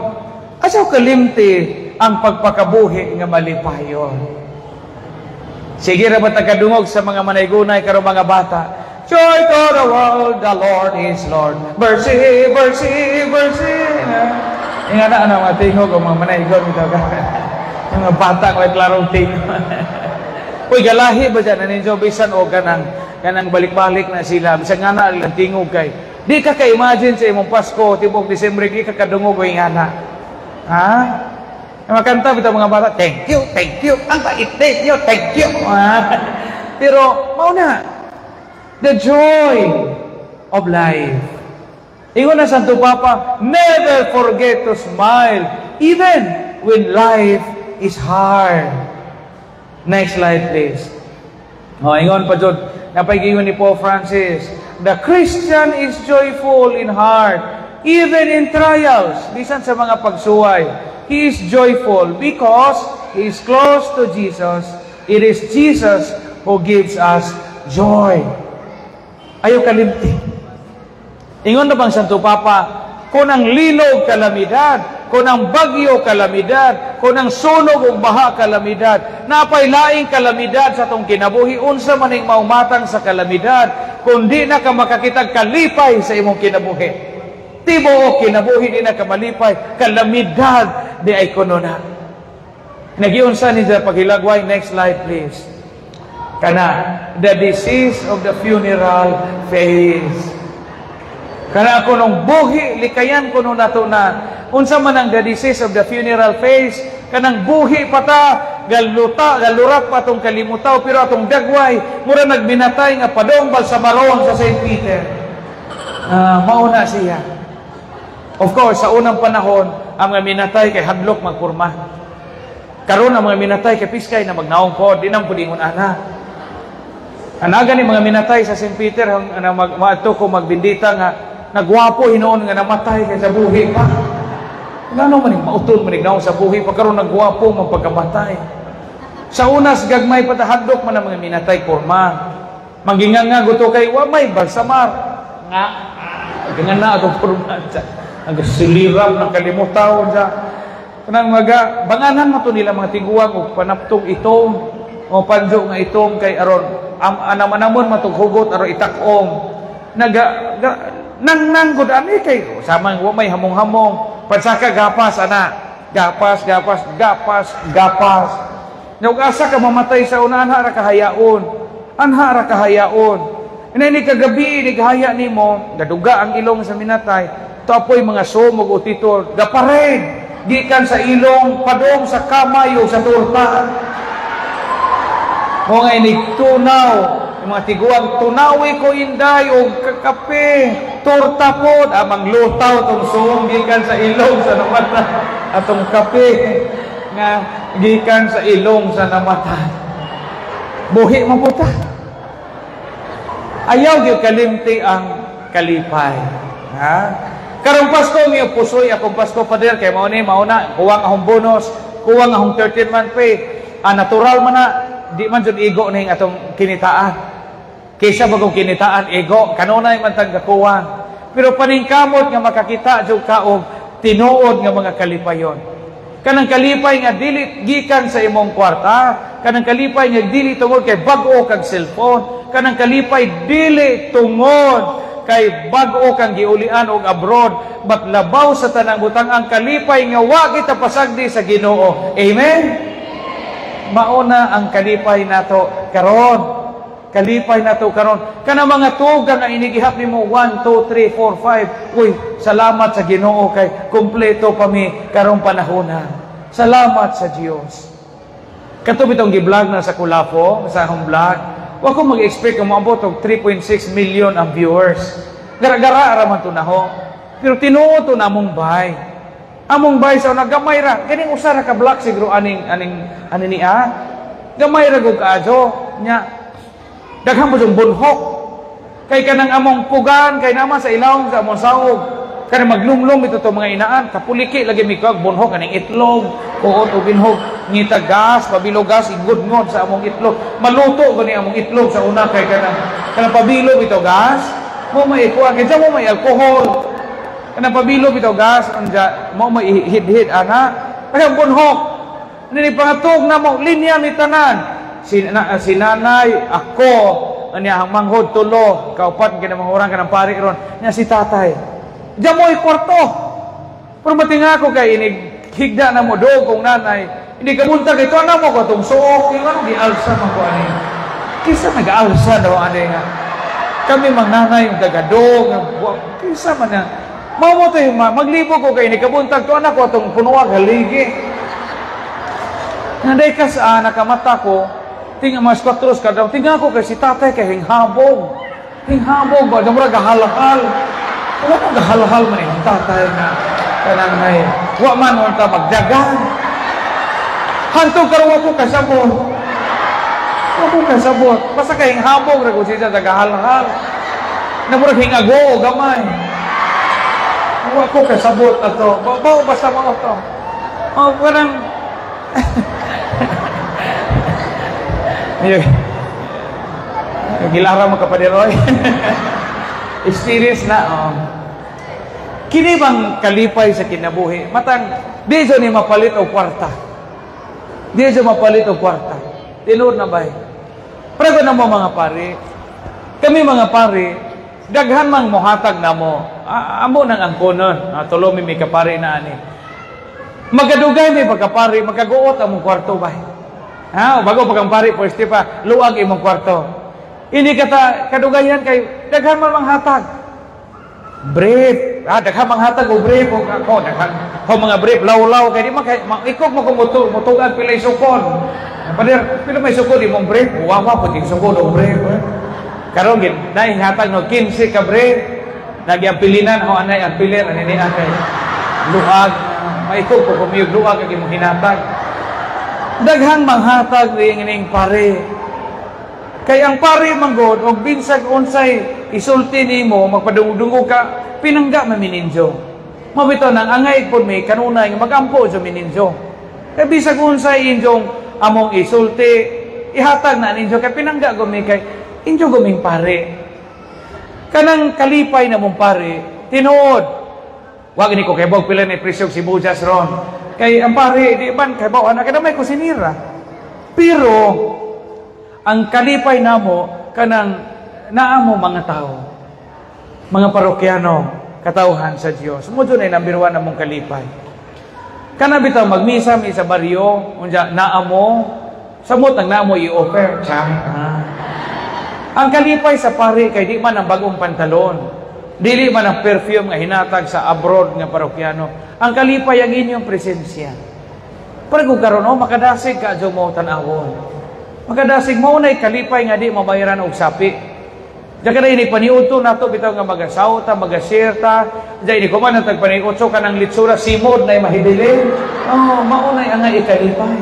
Speaker 1: asaw kalimti ang pagpakabuhi nga malipayon. Sige ra ba tagadungog sa mga manaygunay karong mga bata? Joy to the world, the Lord is Lord. Mercy, mercy, mercy. Nga na ano, mga tingog o mga manaygon ito. Yung mga bata ko ay klarong tingog. Uy, galahi ba dyan? Naninyo, bisan o kanang balik-balik na sila. Bisan nga na ang tingog kay. Di ka ka-imagine sa imong Pasko, tibok Disyembre, di ka kadungog o nga na. Ha? Yung makanta bitaw mga bata, "Thank you, thank you, ang bait, thank you, thank you." Pero, mao na, the joy of life. Ingon na Santo Papa, "Never forget to smile, even when life is hard." Next slide, please. O, ingon pa jud, napay ni Pope Francis, "The Christian is joyful in heart, even in trials," bisan sa mga pagsuway. He is joyful because he is close to Jesus. It is Jesus who gives us joy. Ayaw kalimti. Ingon na bang Santo Papa, kung ang linog kalamidad, kung ang bagyo kalamidad, kung ang sunog ug baha kalamidad, napay laing kalamidad sa atong kinabuhi, unsa man ning maumatang sa kalamidad, kung di na ka makakitag kalipay sa imong kinabuhi. Tibuok kinabuhi di na ka malipay, kalamidad di ay kuno na. Nagiunsa ni sa paghilagway, next slide, please. Kana, the disease of the funeral face. Kana ako nung buhi, likayan ko nung nato na, unsa man ang the disease of the funeral face, kanang buhi pa ta, galuta, galurat pa atong kalimutaw, pero atong dagway, mura nagminatay nga padong balsamaron sa St. Peter. Mauna siya. Of course, sa unang panahon, ang mga minatay kay hadlok magpurma. Karon ang mga minatay kay piskay na magnaong po, di nang pudingon ana. Anaga ni mga minatay sa St. Peter ang na mag maadto ko magbindita nga nagwapo hinuon nga namatay kay sa buhi pa. Ngano man mauton man naong sa buhi pa karon nagwapo man pagkamatay. Sa unas gagmay patahadlok man ang mga minatay kurma. Mangginga nga guto kay wa may balsamar. Nga gangan na atong kurma dya. Nagsilirap ng kalimutaw dya. Kanang maga banganan man to nila mga tiguang og panaptong itom o panjo nga itom kay aron anamanamon matug hugot aron itak-om. Naga ga, nang nanggod ani kay samang wa may hamong-hamong. Pansaka gapas ana, gapas gapas gapas gapas. Nyug asa ka mamatay sa una, anha ra kahayaon. Anha ra kahayaon. Inay ni kagabi ni gahaya nimo, gaduga ang ilong sa minatay. Tapoy mga sumog o titol, gapared gikan sa ilong padong sa kamay o sa turta. Mo nga inig tunaw, yung mga tiguang tunawi ko inday og kakape, torta pod, amang lutaw tong suong gikan sa ilong sa namatay, atong kape nga gikan sa ilong sa namatay. Buhi man po ta. Ayaw gyud kalimti ang kalipay. Ha? Karong Pasko mi pusoy akong Pasko, pader, kay mao ni mao na kuwang akong bonus, kuwang akong 13 month pay. Ah, natural man na di man jud igo ning atong kinitaan. Kaysa bagong kinitaan igo, kanunay man tang gakuwang. Pero paningkamot nga makakita jud ka og tinuod nga mga kalipayon. Kanang kalipay nga dili gikan sa imong kwarta, kanang kalipay nga dili tungod kay bag-o kag cellphone, kanang kalipay dili tungod kay bag-o kang giulian og abroad, but labaw sa tanang butang ang kalipay nga wa kita pasagdi sa Ginoo. Amen. Mauna ang kalipay nato karon. Kalipay nato karon. Kana mga tuga nga inigihap nimo 1 2 3 4 5. Uy, salamat sa Ginoo kay kumpleto pa mi karong panahona. Salamat sa Dios. Kato bitong gi-vlog na sa Kulafo, sa akong vlog. Wa ko mag-expect nga moabot og 3.6 million ang viewers. Gara-gara ra man to naho. Pero tinuod to na among bay. Among bay sa una gamay ra. Kining usa ra ka vlog siguro aning aning ani niya. Gamay ra gud kaadyo nya. Daghan po yung bunhok. Kay kanang among pugan kay naman sa ilawom sa among saog. Kanang maglumlum ito to mga inaan, kapuliki lagi mi kag bunhok kaning itlog, kuot og binhog, ngita gas, pabilo gas igudngod sa among itlog. Maluto gani among itlog sa una kay kanang kanang pabilo bitaw gas. Mo may ikuha kay mo may alkohol. Kanang pabilo bitaw gas anja mo may hid-hid ana. Kaya bunhok. Nini pangatog na mo linya mi tanan. Si nanay, ako, anya ang manghod tulo, kaupat kina mga orang kanang pari ron. Nya si tatay. Diyan mo kwarto. Pero matinga ko kay inig higda na mo do kong nanay. Hindi ka buntag ito na mo ko itong suok. Yung ano, gialsa man ko ani. Kisa nag-alsa daw ani nga. Kami mang nanay yung gagadong. Kisa man na. Mao mo to yung maglibo ko kay inig kabuntag to anak ko itong punuag haligi. Nanday ka sa nakamata ko, tinga mas kwatros ka daw, tinga ko kay si tatay kay hinghabog. Hinghabog ba? Damura gahalahal. Wala ko gahalahal man yung tatay nga kanang nay. Wa man unta magdagan. Hantog karon wa ko kasabot. Wa ko kasabot. Basta kay hinghabog ra ko siya sa gahalahal. Namurag hingago gamay. Wa ko kasabot ato. Ba basta mo to. Oh, parang Gilara mo kapadiroy. Experience na, oh. Kini bang kalipay sa kinabuhi? Matang, di dyan ni mapalit og kwarta. Di dyan mapalit og kwarta. Tinuod na ba? Pero na mo mga pare, kami mga pare, daghan mang mohatag na mo. Amo nang angkonon. Tulo mi may kapare na ani. Magadugay mi pagkapare, magkaguot among kwarto ba? Ha, bago pag ang pare, pweste pa, luag imong kwarto. Ini kata kadugayan kay daghan man manghatag. Brief, daghan manghatag og brief og ako daghan ko mga brief lawlaw kay di man kay ikog mo kung mutugan pilay sukon. Pader, pila may sukon imong brief, wa pa pud sukon og brief. Karon gid naay hatag no 15 ka brief. Nagyang pilinan ho anay ang pilir ani niya kay luag maikog ko kumiyog luag kag imong hinatag. Daghang manghatag ning pare. Kay ang pare manggod og binsag unsay isulti nimo magpadungog ka pinangga mamininjo. Mao bitaw nang angay pud mi kanunay nga magampo jud mi ninyo. Kay bisag unsay inyong among isulti, ihatag na ninyo kay pinangga gumi kay inyo guming pare. Kanang kalipay na mong pare, tinuod. Wag ni ko kay bog pila ni presyo sibuyas ron. Kay ang pare di man kay bawa na kay may kusinira. Pero ang kalipay namo kanang naamo mga tao, mga parokyano, katawhan sa Dios. Mo jud ay number one among kalipay. Kana bitaw magmisa mi sa baryo, unya naamo, samot ang naamo i-offer. Char. Ah. Ang kalipay sa pare kay di man ang bagong pantalon, dili man ang perfume nga hinatag sa abroad nga parokyano. Ang kalipay ang inyong presensya. Pero kung karon, oh, makadasig ka adyo mo tan-awon. Makadasig mo nay kalipay nga di mabayaran og sapi. Diyan ka na ini paniudto nato bitaw nga magasaw ta, magashare ta. Diyan ini kuman ang tagpaniudto ka ng litsura simod na mahibilin. Oh, maunay ang nga ikalipay.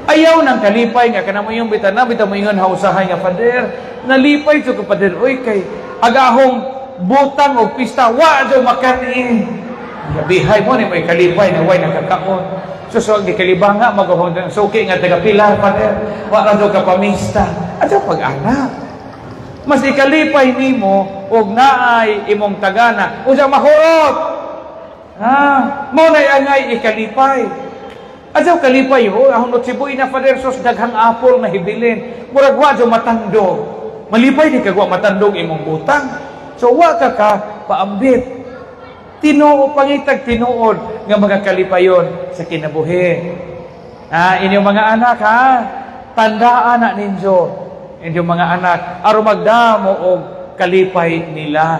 Speaker 1: Ayaw ng kalipay nga kana mo yung bitan na bitaw mo ingon hausahay nga, "Father, nalipay jud ko, Father, oy, kay agahong butang og pista wa jud makan-i." Gabihay mo ni may kalipay na way nakakaon. So gikalibanga magahong suki nga taga Pilar, "Father, wa ra jud ka pamista." Adyo pag-ana. Mas ikalipay nimo og naay imong tagana usa mahurot. Ha, mo nay angay ikalipay. Adyaw kalipay ho, ahon Noche na, Father, sos daghang apple na hibilin. Murag wa jud matandog. Malipay di kag wa matandog imong butang. So wa ka ka paambit. Tinuo, pangitag tinuod nga mga kalipayon sa kinabuhi. Ah, inyong mga anak ha, tandaan na ninyo inyong mga anak aron magdamo og kalipay nila.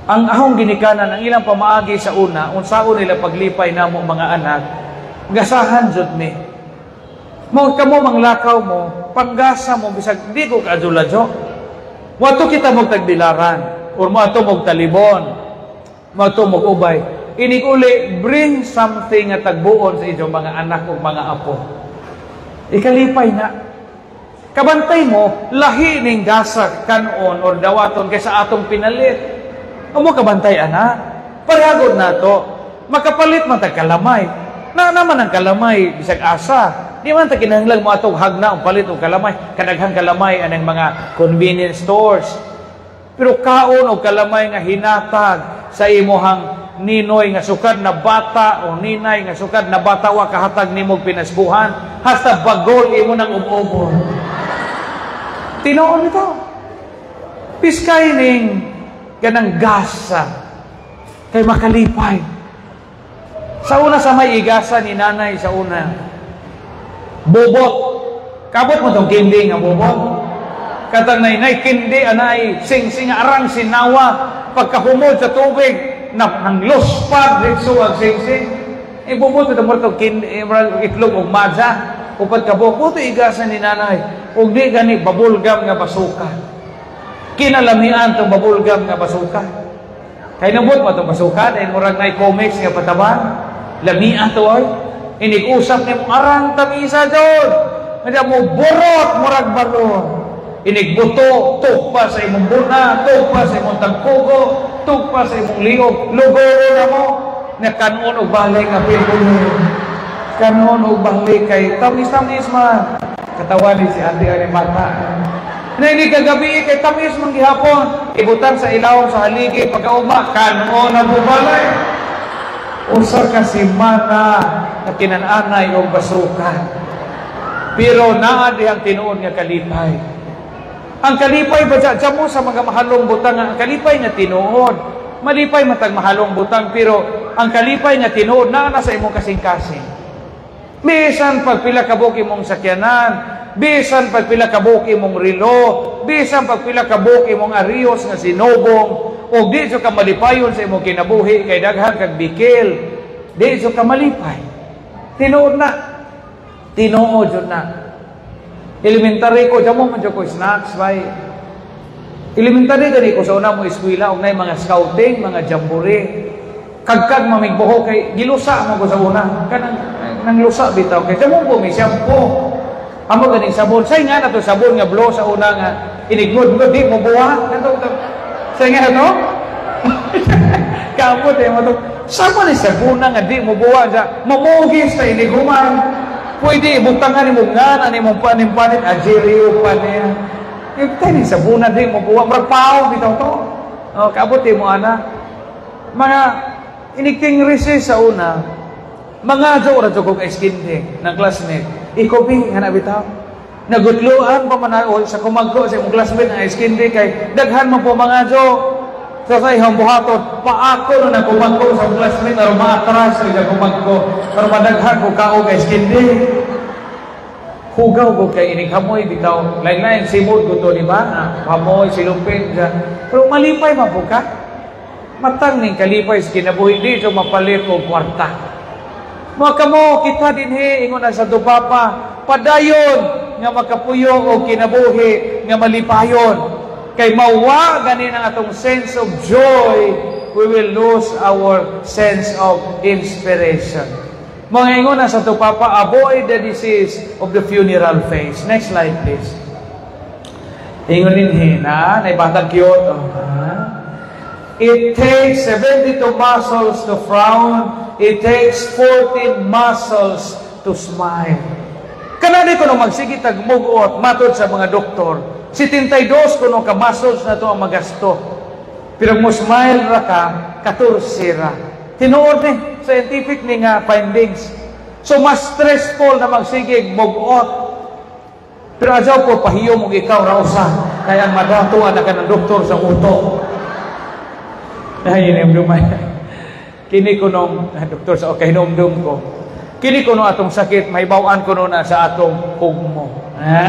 Speaker 1: Ang ahong ginikanan, ang ilang pamaagi sa una, unsaon nila paglipay namo mga anak, gasahan jud mi. Mo kamo manglakaw mo, panggasa mo bisag di ko kaadyo-ladyo. Wato kita mo tagbilaran or mo ato mo talibon, mo ato mo ubay. Inig uli, bring something nga tagbuon sa inyong mga anak ug mga apo. Ikalipay na. Kabantay mo, lahi ning gasa kanon or dawaton kaysa atong pinalit. Amo kabantay ana. Parehagod na to. Makapalit man tag kalamay. Na naman ang kalamay bisag asa. Di man ta kinahanglan mo atong hagna ang palit og kalamay. Kadaghang kalamay anang mga convenience stores. Pero kaon og kalamay nga hinatag sa imuhang ninoy nga sukad na bata o ninay nga sukad na bata wa kahatag nimo pinasbuhan hasta bagol imo nang ub-ubon. Tinuod ito. Piskay ning ganang gasa kay makalipay. Sa una sa may igasa ni nanay sa una, bobot. Kabot mo tong kindi nga bobot. Katang nay kindi anay sing-sing arang sinawa pagkahumod sa tubig na nang luspad dito ang sing-sing. Ibubot ito mo itong kindi, itlog og madya. Upat kabok, buto igasa ni nanay. Ug di gani babulgam nga basuka. Kinalamian tong babulgam nga basuka. Kay nabot pa tong basuka, dahil murag nay comics nga patabang. Lamian to ay. Inig-usap ni mo, arang tamisa jud. Nga mo burot, murag balon. Inigbuto, tugpa sa imong buna, tugpa sa imong tagpugo, tugpa sa imong liog, lugoro na mo, na kanon og balik nga pilbulo. Kanon og balik kay tamis-tamis man. Katawa ni si ate ani mata. Na ini kagabi kay tamis man gihapon. Ibutan sa ilawom sa haligi pagkauma, kanon na bubalay. Usa ka semana na kinan-anay og basuka. Pero naa dihang tinuod nga kalipay. Ang kalipay ba dya mo sa mga mahalong butang, ang kalipay nga tinuod. Malipay matag mahalong butang, pero ang kalipay nga tinuod naa na sa imong kasing-kasing. Bisan pagpila kabuk imong sakyanan, bisan pagpila kabuk imong relo, bisan pagpila kabuk imong arios nga sinubong, ug di ka malipayon sa imong kinabuhi kay daghan kag bikil, di ka malipay. Tinuod na. Tinuod jud na. Elementary ko, dyan mo man ko snacks, bay. Elementary gani ko sa una mo eskwela, og nay mga scouting, mga jamboree. Kagkag mamigbuho kay gilusa mo ko sa una. Kanang nang lusa bitaw kay dyan mo po may shampoo. Amo ganing sabon. Say nga na to sabon nga blow sa una nga inigmod mo di mo buwa. Kato say nga to. Kaabot eh mo to. Sama ni sabuna nga di mo buwa sa mamugis sa iniguman. Pwede ibutangan nimo nga ani mong panim-panit ajiriyo pa niya. Ibtay ni sabuna di mo buwa murag pao bitaw to. Oh, kaabot mo ana. Mga iniking recess sa una, mga jo ra jud kog ice candy ng classmate. Ikopi nga na bitaw. Nagutluan pa man o sa kumagko sa imong classmate ang ice candy kay daghan man po mga jo. So sa ihang buhaton, paako na nagkumagko sa classmate aron maatras sa kumagko aron madaghan ko kaog ice candy. Hugaw ko kay inig hamoy bitaw. Lain-lain simod ko to, di ba? Ah, hamoy, silumpin. Pero malipay man po ka. Matang ning kalipay sa kinabuhi di so mapalit og kwarta. Mga kamo kita dinhi, ingon ang Santo Papa, padayon nga makapuyo og kinabuhi nga malipayon. Kay mawa gani ang atong sense of joy, we will lose our sense of inspiration. Mga ingon ang Santo Papa, avoid the disease of the funeral face. Next slide, please. Ingon dinhi na, naibatang cute. Oh, ha? It takes 72 muscles to frown. It takes 14 muscles to smile. Kanani ko nung magsige tag mugot matod sa mga doktor, 72 kuno ka muscles na to ang magasto. Pero mo smile ra ka, 14 ra. Tinuod ni scientific ni nga findings. So mas stressful na magsigig mugot. Pero ajaw po pahiyom og ikaw ra usa kay ang madato na ka ng doktor sa utok. Ay, hinumdum. Kini ko nung, doktor sa okay, hinumdum ko. Kini ko nung atong sakit, mahibaw-an ko na sa atong hugmo. Ha?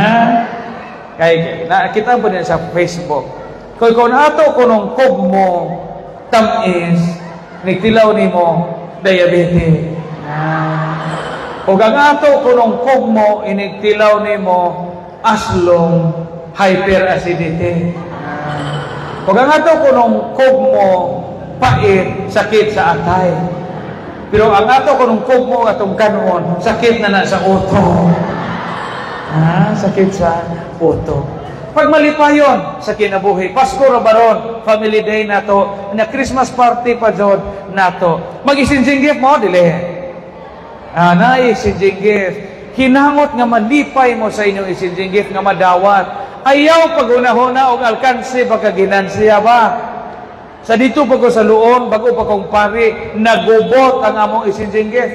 Speaker 1: Kay, na, kita po din sa Facebook. Kung ato ko nung kugmo, tamis, nigtilaw nimo diabetes. Ah. Ug ang ato kunong kugmo, inigtilaw nimo aslong hyperacidity. Ah. Ug ang ato kunong kugmo pait, sakit sa atay. Pero ang ato kunong kugmo atong kanon, sakit na na sa utok. Ah, sakit sa utok. Pag malipayon sa kinabuhi, Pasko ra baron, family day nato, na Christmas party pa jud nato. Mag-exchanging gift mo dili? Ah, na exchanging gift. Hinangot nga malipay mo sa inyong exchanging gift nga madawat. Ayaw paghunahuna og alkanse baka ginansiya ba. Sa dito pa ko sa Luon, bago pa kong pari, nagubot ang among exchanging gift.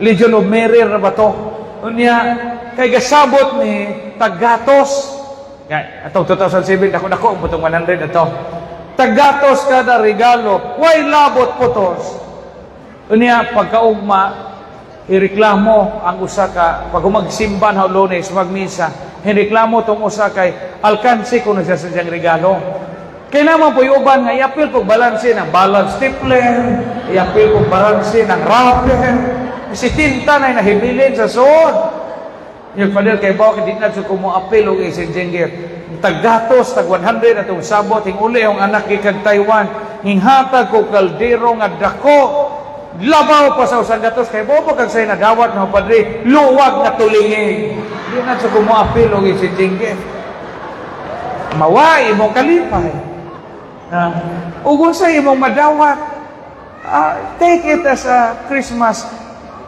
Speaker 1: Legion of Mary ra ba to? Unya, kay gasabot ni taggatos. Nga, atong 2007, dako dako ang putong 100 ato. Taggatos kada regalo, way labot putos. Unya, pagkaugma, ireklamo ang usa ka pag magsimba na Lunes, magmisa, hireklamo tong usa kay alkanse kuno siya sa siyang regalo. Kay naman po uban nga iapil pog balanse ng balance stapler, iapil pog balanse ng wrapper. Si tinta na nahibilin sa suod. Yung Father, kay bawo di na ko mo apil og exchanging gift. Taggatos, tag 100 atong sabot, hinguli ang anak gikan Taiwan, hinghatag ko kaldero nga dako. Labaw pa sa usang gatos kay bobo kag say nadawat nga padre, luwag nga tulingig. Di na ko mo apil og exchanging gift. Mawa imong kalipay. Ug unsa imong madawat, take it as a Christmas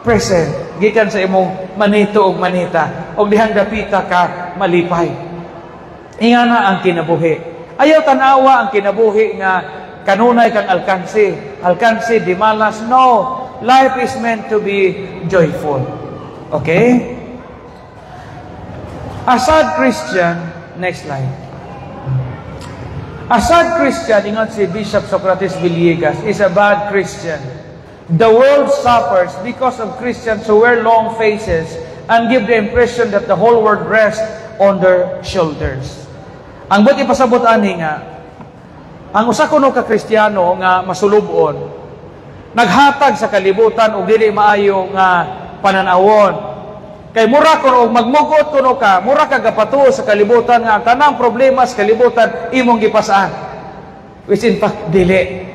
Speaker 1: present gikan sa imong manito og manita og dihang dapita ka malipay. Ingana ang kinabuhi. Ayaw tanawa ang kinabuhi nga kanunay kang alkanse. Alkanse, di malas. No. Life is meant to be joyful. Okay? A sad Christian, next slide. A sad Christian, ingon si Bishop Socrates Villegas, is a bad Christian. The world suffers because of Christians who wear long faces and give the impression that the whole world rests on their shoulders. Ang buot ipasabot ani nga, ang usa kuno ka Kristiyano nga masulubon, naghatag sa kalibutan og dili maayo nga pananawon. Kay mura kuno og magmugot kuno ka, mura ka gapatuo sa kalibutan nga ang tanang problema sa kalibutan imong gipasaan. Which in fact dili.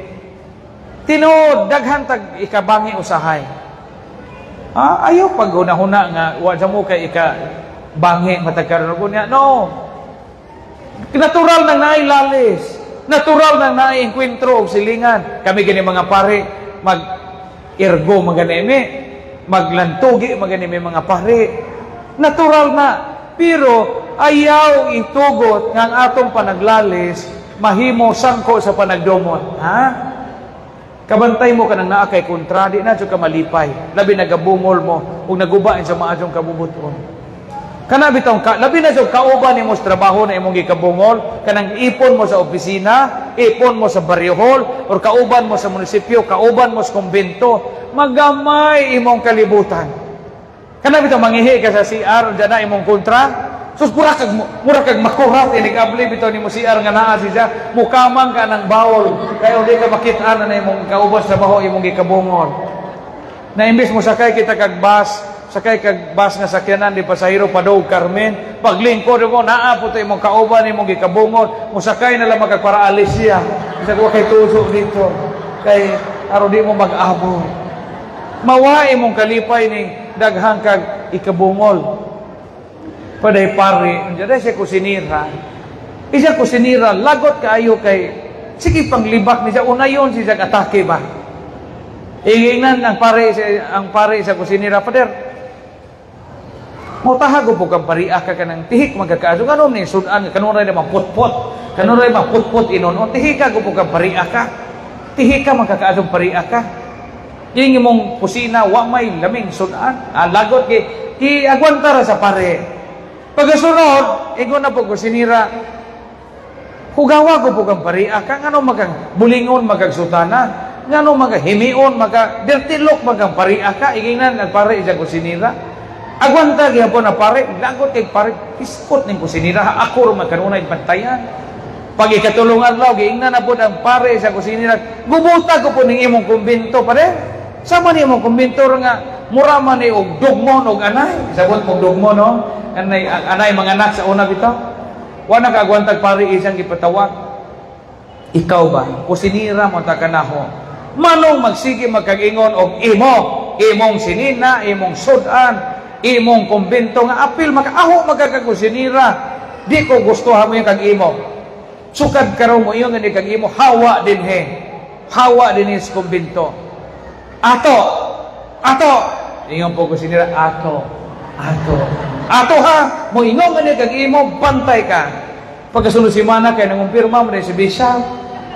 Speaker 1: Tinuod daghan tag ikabangi usahay. Ah, ayaw pag hunahuna nga wa sa mo kay ikabangi matag karon niya. No. Natural nang naay lalis. Natural nang naengkwentro og silingan. Kami gani mga pare, mag ergo maganimi, maglantugi maganimi mga pare. Natural na. Pero ayaw itugot nga ang atong panaglalis mahimo sangko sa panagdumot. Ha? Kabantay mo kanang naa kay kontra, di na jud ka malipay. Labi nagabungol mo ug naguba sa maadjong kabubuton. Kana bitong ka, labi na jud kauban nimo sa trabaho na imong gikabungol, kanang ipon mo sa opisina, ipon mo sa barrio hall, or kauban mo sa munisipyo, kauban mo sa kumbento, magamay imong kalibutan. Kana bitong mangihi ka sa CR, dyan na imong kontra, sus, mura kag makurat inig abli bitaw nimo CR nga naa siya, mukamang ka ng bawol kay di ka makit-an na imong kauban sa trabaho imong gikabungol. Na imbes mo sakay kita kag bus, sakay kag bus nga sakyanan di pasahero padog Carmen, paglingkod mo naa po to imong kauban imong gikabungol, mo sakay na lang magkagparaalis siya. Bisag wa kay tuso dito kay aron di mo mag-abot. Mawa imong kalipay ning daghang kag ikabungol. Paday pare, unja siya kusinira. Isa kusinira, lagot kaayo kay sige panglibak ni siya, unayon siya atake ba. Ingnan ang pare sa kusinira, "Father, mo tahago po kang pariah ka kanang tihik magkakaaso. Ngano ni sudan, kanuray na maputpot. Kanuray maputpot inon. Tihik ka po kang pariah ka. Tihik ka magkakaasong pariah ka. Yung imong kusina, wa may laming sudan." Ah, lagot kay, ki agwanta ra sa pare. Pagkasunod, ingon na po kusinira, "Hugawa ko po kang pariah ka, ngano magang bulingon magagsutana, ngano maga himion, maga dirtilok magang pariah ka." Ingnan ang pare sa kusinira. Agwanta gihapon na pare, lagot kay pare, iskot ning kusinira, ako ra man kanunay bantayan. Pag ikatulong adlaw, giingnan na pod ang pare sa kusinira, "Gubuta ko po ning imong kumbento, pare. Sama ni imong kumbento nga mura man ni og dugmon og anay." Sabot mong dugmon, no? Anay, anay mga anak sa una bitaw. Wa na kaagwantag pare, isang gipatawag. "Ikaw ba? Kusinira mo ta kanaho. Manong magsige magkag-ingon og imo, imong sinina, imong sudan, imong kumbento nga apil makaaho magkakakusinira. Di ko gusto mo yung kag imo. Sukad karon mo yung kag imo, hawa dinhe. Hawa dinhe sa kumbento. Ato, ato." Ingon po kusinira, "Ato, ato. Ato ha, mo ingon nga kag imo, bantay ka." Pagkasunod simana kay nangumpirma mo si bishop.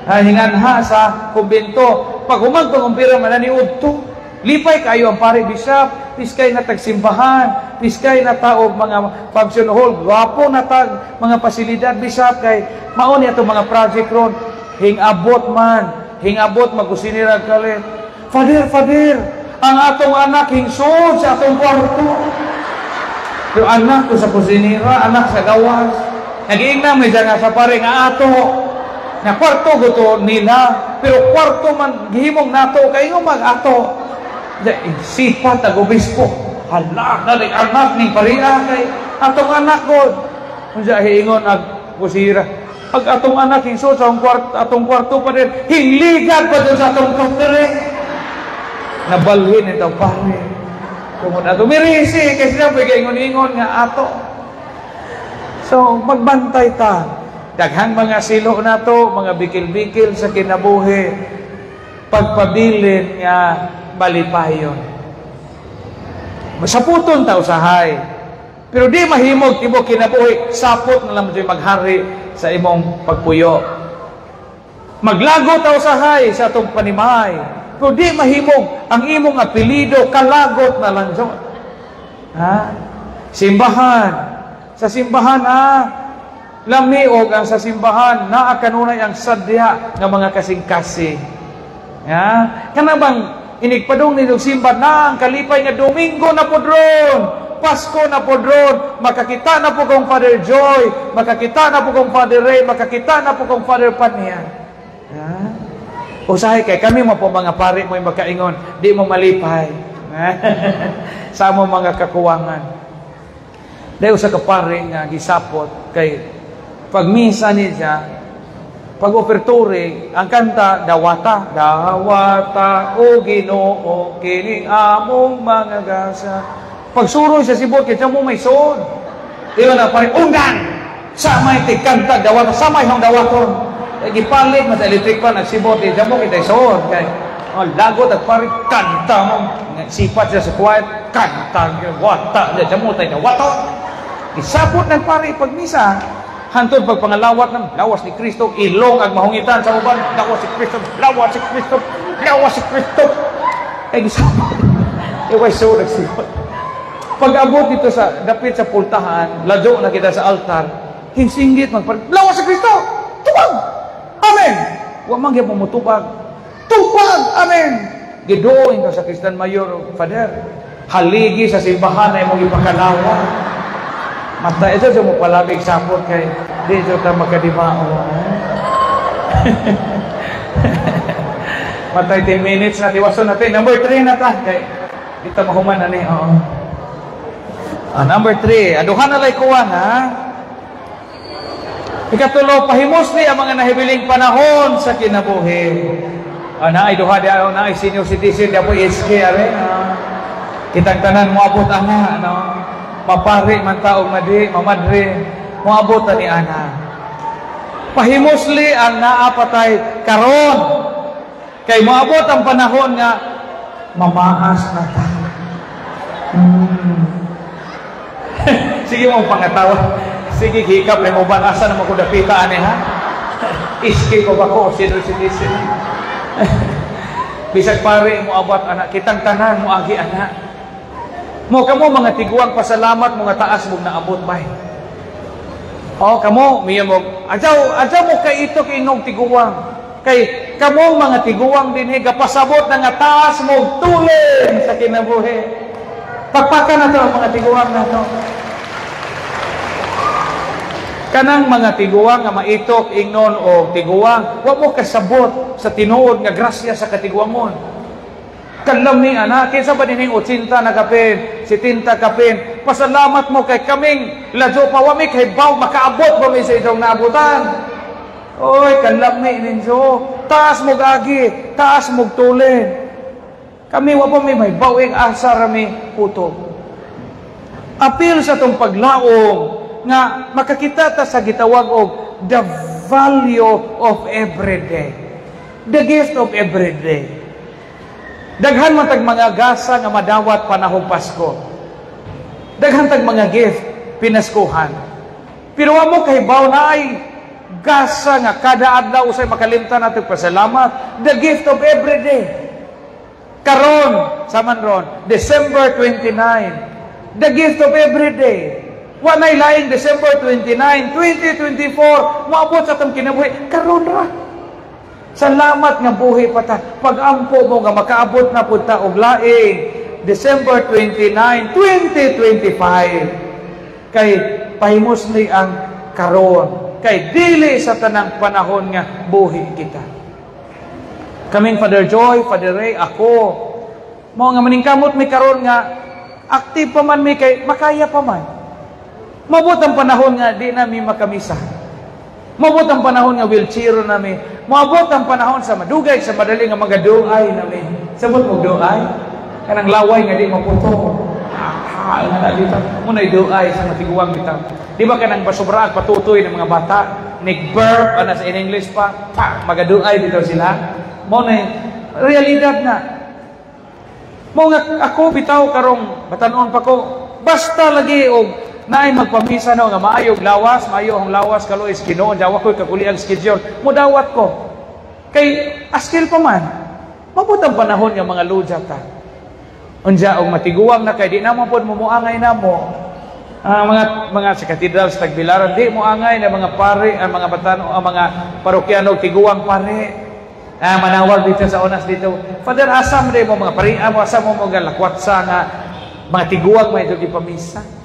Speaker 1: Hingan ha sa kumbento. Pag humag pangumpirma man ni udto. Lipay kayo ang pare, "Bishop, piskay na tagsimbahan, piskay na taog mga function hall, gwapo na tag mga pasilidad, bishop, kay mao ni atong mga project ron." Hingabot man, hingabot magkusinira kalit. "Father, Father, ang atong anak hingsod sa atong kwarto." Pero anak ko sa kusinira, anak sa gawas. Nag-iingna may nga sa pare nga ato. Nga kwarto guto nila, pero kwarto man gihimong nato kay mag ato. Sipat ag obispo. "Hala, dali anak ni paria kay atong anak ko." Unsa hiingon ag kusira? "Ag atong anak hingsod sa kwarto, atong kwarto pa din, hingligad pa dun sa atong katre." Nabalhin ito pare. Tungod ato mirisi kay sila pwede ingon-ingon nga ato. So magbantay ta. Daghang mga silo nato, mga bikil-bikil sa kinabuhi. Pagpabilin nga malipayon. Masaputon ta usahay. Pero di mahimog tibuok kinabuhi, sapot na lang mo maghari sa imong pagpuyo. Maglago ta usahay sa atong panimay. Pero di mahimog ang imong apelido kalagot na lang jud. Ha? Simbahan. Sa simbahan ha, lami og ang sa simbahan naa kanunay ang sadya nga mga kasing-kasing. Ha? Kana bang inigpadong ni simba na ang kalipay nga Domingo na podron, Pasko na podron, makakita na po kong Father Joy, makakita na po kong Father Ray, makakita na po kong Father Panya. Ha? Usahay kay kami mo po mga pare mo makaingon, di mo malipay sa among mga kakuwangan. Dahil sa kapare nga gisapot kay pagmisa ni siya, pag ofertore, ang kanta, "Dawata, dawata, o Ginoo, kining among mga gasa." Pagsuroy sa sibot, kaya mo may suod. Iyon na pare, "Undang! Sa may tigkanta, dawata, sa may hong dawaton." Gipalit man sa electric fan, nagsibot, di mo kita isuod. Kay, oh, lagot at pare, kanta mo. Sipat siya sa choir, kanta, wata, di mo tayo, wato. Isapot ng pare pagmisa. Hantod pagpangalawat ng lawas ni Kristo, ilong ag mahungitan sa uban, lawas si Kristo, lawas si Kristo, lawas si Kristo. Ay gisapot. Iway so nagsipot. Pag-abot dito sa dapit sa pultahan, ladyo na kita sa altar, hinsinggit magpar, lawas si Kristo! Tubag! Amen! Wa man gyud mo mutubag. Tubag! Amen! Gidoing ka sa Christian Mayor, Father. Haligi sa simbahan ay mong ipakalawa. Mata ito sa mo palabig sapot kay di ito ta makadimao. Matay 10 minutes na tiwason natin. Number 3 na ta kay dito mahuman na ni. Oo. Number 3, aduhan na lay kuwan ha. Ikatulo, pahimusli ang mga nahibiling panahon sa kinabuhi. Naay duha di naay senior citizen di po SK are. Kitang tanan moabot ana no. Mapari man taong madi, mamadre, moabot ni ana. Pahimusli ang naapatay karon. Kay moabot ang panahon nga mamaas na ta. Sige mo pangatawa. Sige hikap lang mo ba asa na mo dapita ani ha? Iski ko ba ko senior citizen. Bisag pare mo abot ana, kitang tanan mo agi ana. Mo kamo mga tiguang pasalamat mga taas mong naabot bay. O kamo miya mo adyaw adyaw mo kay ito kinog tiguang. Kay kamo mga tiguang dinhi gapasabot na nga taas mo tulin sa kinabuhi. Pagpaka na to ang mga tiguang na to. Kanang mga tiguang nga maitok ingnon og tiguang, wa mo kasabot sa tinuod nga grasya sa katiguangon. Kalami anak, kinsa ba dinhing 80 na kapin, 70 kapin, pasalamat mo kay kaming ladyo pa wa mi kay baw makaabot ba mi sa itong naabutan. Oy, kalami ninyo, taas mo agi, taas mo tulin. Kami wa pa mi may bawing asa ra mi puto. Apil sa tong paglaom nga makakita ta sa gitawag og the value of every day. The gift of every day. Daghan man tag mga gasa nga madawat panahong Pasko. Daghan tag mga gift pinaskuhan. Pero wa mo kahibaw na ay gasa nga kada adlaw usay makalimtan nato pasalamat. The gift of every day. Karon, saman ron, December 29. The gift of every day. Wa nay laing December 29, 2024, moabot sa atong kinabuhi karon ra. Salamat nga buhi pa ta. Pag-ampo mo nga makaabot na pud ta og laing December 29, 2025. Kay pahimusli ang karon. Kay dili sa tanang panahon nga buhi kita. Kaming Father Joy, Father Ray, ako, mao nga maningkamot mi karon nga active pa man mi kay makaya pa man. Mabot ang panahon nga di na mi makamisa. Mabot ang panahon nga wheelchair na mi. Mabot ang panahon sa madugay sa madali nga magaduay na mi. Sabot mo duay? Kanang laway nga di maputo. Ah, nga dito. Muna'y duay sa matiguang bitaw. Di ba kanang basubra patutoy ng mga bata? Nig-burp, ana sa in English pa, pa magaduay dito sila. Mo na realidad na. Mo nga ako bitaw karong batan-on pa ko. Basta lagi og naay magpamisa no nga maayog lawas, maayo ang lawas kaloy Ginoo, jawa ko'y kakuliang schedule. Mudawat ko. Kay askil pa man. Mabot ang panahon nga mga luja ta. Unja og matiguang na kay di na mo pod mumuangay namo. Mga sa katedral sa Tagbilaran di mo angay na mga pare, ang mga batano, ang mga parokyano tiguang pare. Manawag dito sa onas dito. Father, asam di mo mga pare, amo asam mo mga lakwatsa nga mga tiguang may ito gipamisa.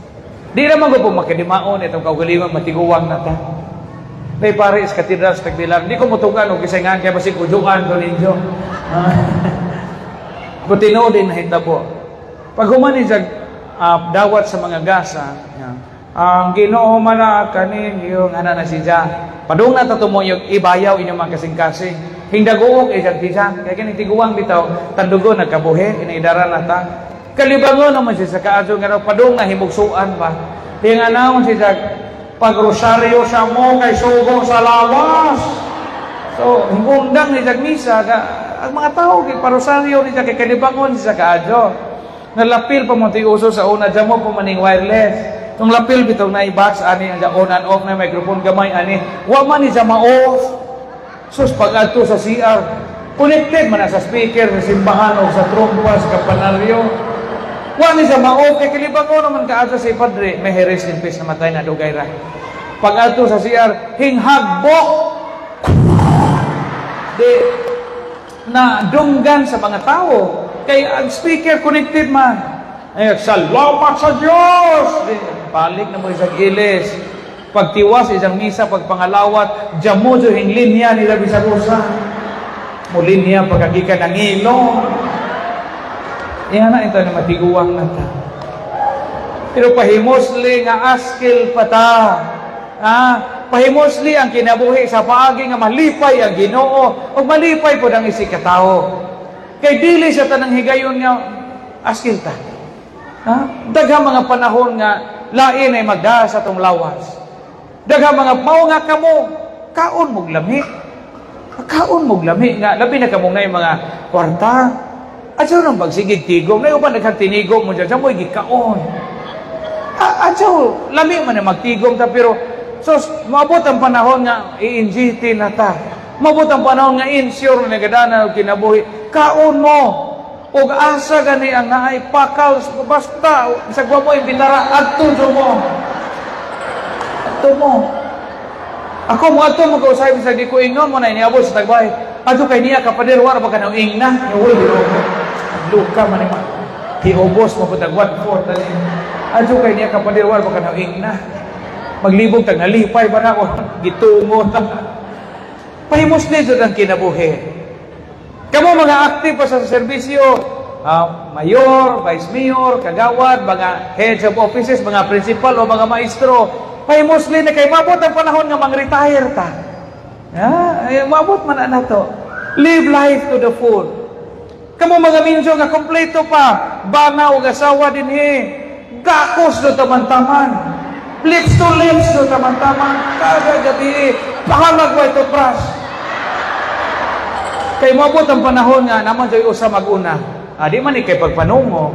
Speaker 1: Di naman ko po makadimaon itong kaugalingon matiguang na ta. May pare sa katedral sa Tagbilaran. Di ko mutugan og kisingan kay basig ujuan ko ninyo. Kung tinuod din nahitabo. Pag human ni dawat sa mga gasa, ang Ginoo man kaninyo nga na siya. Padung na ta tumoyog ibayaw inyong mga kasing-kasing. Hingdaguok isang tisa. Kaya kining tiguang bitaw tandugo nagkabuhi inaidara na ta. Kalibangon naman siya sa kaadyo nga padung na himugsuan ba. Tinganawon siya pag-rosaryo sa mo kay sugo sa lawas. So, hingundang ni jag misa, ka, ang mga tao kay parosaryo ni kay kalibangon siya kaadyo. Nalapil pa mo uso sa una, dyan mo pa maning wireless. Tong lapil bitong na box ani ang on and off na microphone gamay ani. Wa man ni siya ma-off. Sus, pag adto sa CR, connected man na sa speaker sa simbahan o sa trompa sa kampanaryo. Wa ni siya ma-off kay kalibangon naman kaadto sa padre, may rest in peace, namatay na dugay ra. Pag adto sa CR, hinghagbok di na dunggan sa mga tao kay ang speaker connected man. Ay, salamat sa Diyos. Di, balik na mo isang ilis. Pagtiwas isang misa, pagpangalawat, jamo jo hing linya nila bisag usa. Mo linya pagkagikan ng ilo. Yan na ito na matiguang na ta. Pero pahimusli nga askil pa ta. Ah, pahimusli ang kinabuhi sa paagi nga malipay ang Ginoo ug malipay pod ang isig katawo. Kay dili sa tanang higayon nga askil ta. Ha? Daghang mga panahon nga lain ay magda sa atong lawas. Daghang mga mao nga kamo kaon mog lami. Kaon mog lami nga labi na kamo ngay mga kwarta. Adyaw nang pagsigig tigom, na uban daghang tinigom mo dyan, mo gikaon. Adyaw, lami man na magtigom ta, pero so, maabot ang panahon nga i-NGT na ta. Maabot ang panahon nga insure na nagadana og kinabuhi. Kaon mo. Og asa gani ang naay pakal, basta bisag wa mo imbitara, adto mo. Adto mo. Ako mo adto mo kausay bisag di ko ingon mo na iniabot sa tagbay. Adto kay niya kapader war ba kanang ingna. Uy, luka man ni hiubos mo pud 1/4 ani. Adto kay niya kapader war ba kanang ingna. Maglibog tag nalipay ba na ako gitungo ta. Pahimusli jud ang kinabuhi. Kamo mga active pa sa serbisyo, mayor, vice mayor, kagawad, mga heads of offices, mga principal o mga maestro, pahimusli na kay mabot ang panahon nga mang-retire ta. Ah, ay, mabot man na to. Live life to the full. Kamo mga minyo nga kompleto pa, bana og asawa dinhi. Gakos do taman-taman. Lips to lips do taman-taman. Kada gabi, pahalag wa ito pras. Kay mabot ang panahon nga naman jay usa maguna. Ah, di man ni kay pagpanungo.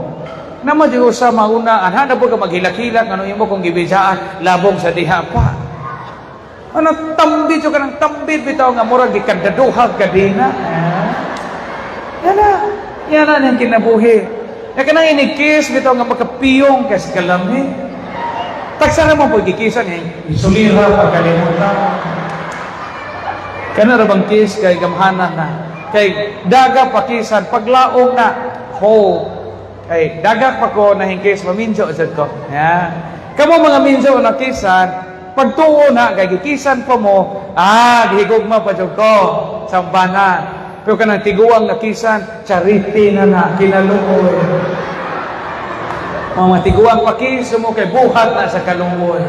Speaker 1: Naman jay usa maguna, anha na po ka maghilak-hilak ano imo kung gibisaan labong sa diha pa. Ano tambid ka ng tambid bitaw nga murag gikandaduhag kadina. Ah. Yan na. Yan na ang kinabuhi. Ya kanang inikis bitaw nga makapiyong kas kalami. Tagsa naman po gikisan eh. Isulira pagkalimutan. Kana ra bang kiss kay gamhanan na. Kay daga pakisan paglaom na ho. Kay daga pa ko nahingkis maminjo sad ko. Ya. Kamo mga minjo na kisan, pagtuo na kay gikisan pa mo, ah, gihigugma pa jud ko sambana. Pero kanang tiguang na kisan, charity na na kinaluoy. Mga tiguang pakis mo kay buhat na sa kaluoy.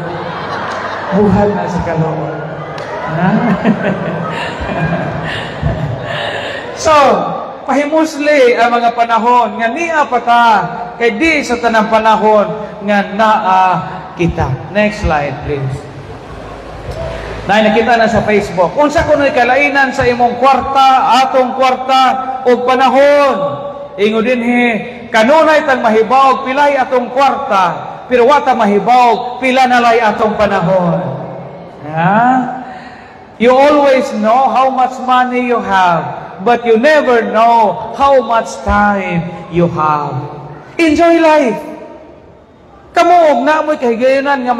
Speaker 1: Buhat na sa kaluoy. Ha? So, pahimusli ang mga panahon nga niya pa ta kay di sa tanang panahon nga naa kita. Next slide, please. Na nakita na sa Facebook. Unsa kuno'y kalainan sa imong kwarta, atong kwarta og panahon? Ingon dinhi, kanunay tang mahibawog pilay atong kwarta, pero wa ta mahibawog pila nalay atong panahon. Ha? You always know how much money you have, but you never know how much time you have. Enjoy life. Kamo og naamoy kahigayonan nga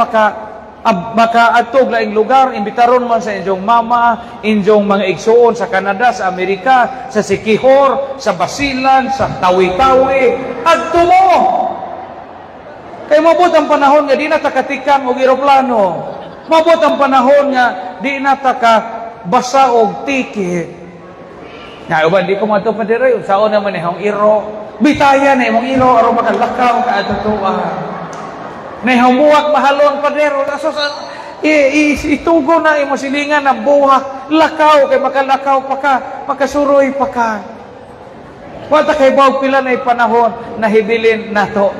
Speaker 1: makaadtog laing lugar, imbitaron man sa inyong mama, inyong mga igsuon sa Canada, sa Amerika, sa Siquijor, sa Basilan, sa Tawi-Tawi, adto mo. Kay mabot ang panahon nga di na ta katikang og eroplano. Mabot ang panahon nga di na ta ka basa og ticket. Nga uban di ko madto pa dire, unsaon naman imong iro. Bitaya na imong iro aron makalakaw ka adto tuwa. Nahumuwak mahalon padero. So, itugo na imo silingan ang buhak. Lakaw kay makalakaw pa ka, makasuroy pa ka. Wa ta kay bawg pila na panahon na hibilin nato.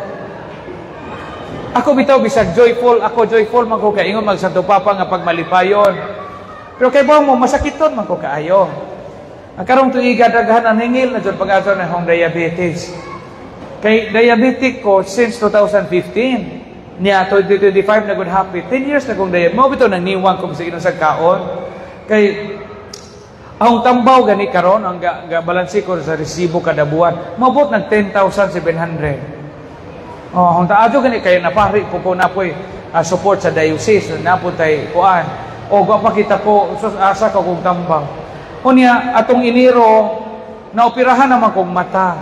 Speaker 1: Ako bitaw bisag joyful, ako joyful man ko kay ingon mag Santo Papa nga pagmalipayon. Pero kay ba mo masakiton man ko kaayo. Ang karong tuiga daghan ang hingil na jud pag-aso na akong diabetes. Kay diabetic ko since 2015. Niya 2025 na good happy. 10 years na kong diabetes. Mao bitaw nang niwang ko sa inong sa kaon. Kay ang tambaw gani karon ang ga, ga balanse ko sa resibo kada buwan, mabot nag 10,700. Oh, ang taadyo gani kay napari po ko na po'y support sa diocese na po tay kuan. O gwa pa kita ko sus asa ko kong tambaw. Unya atong Enero naoperahan naman kong mata.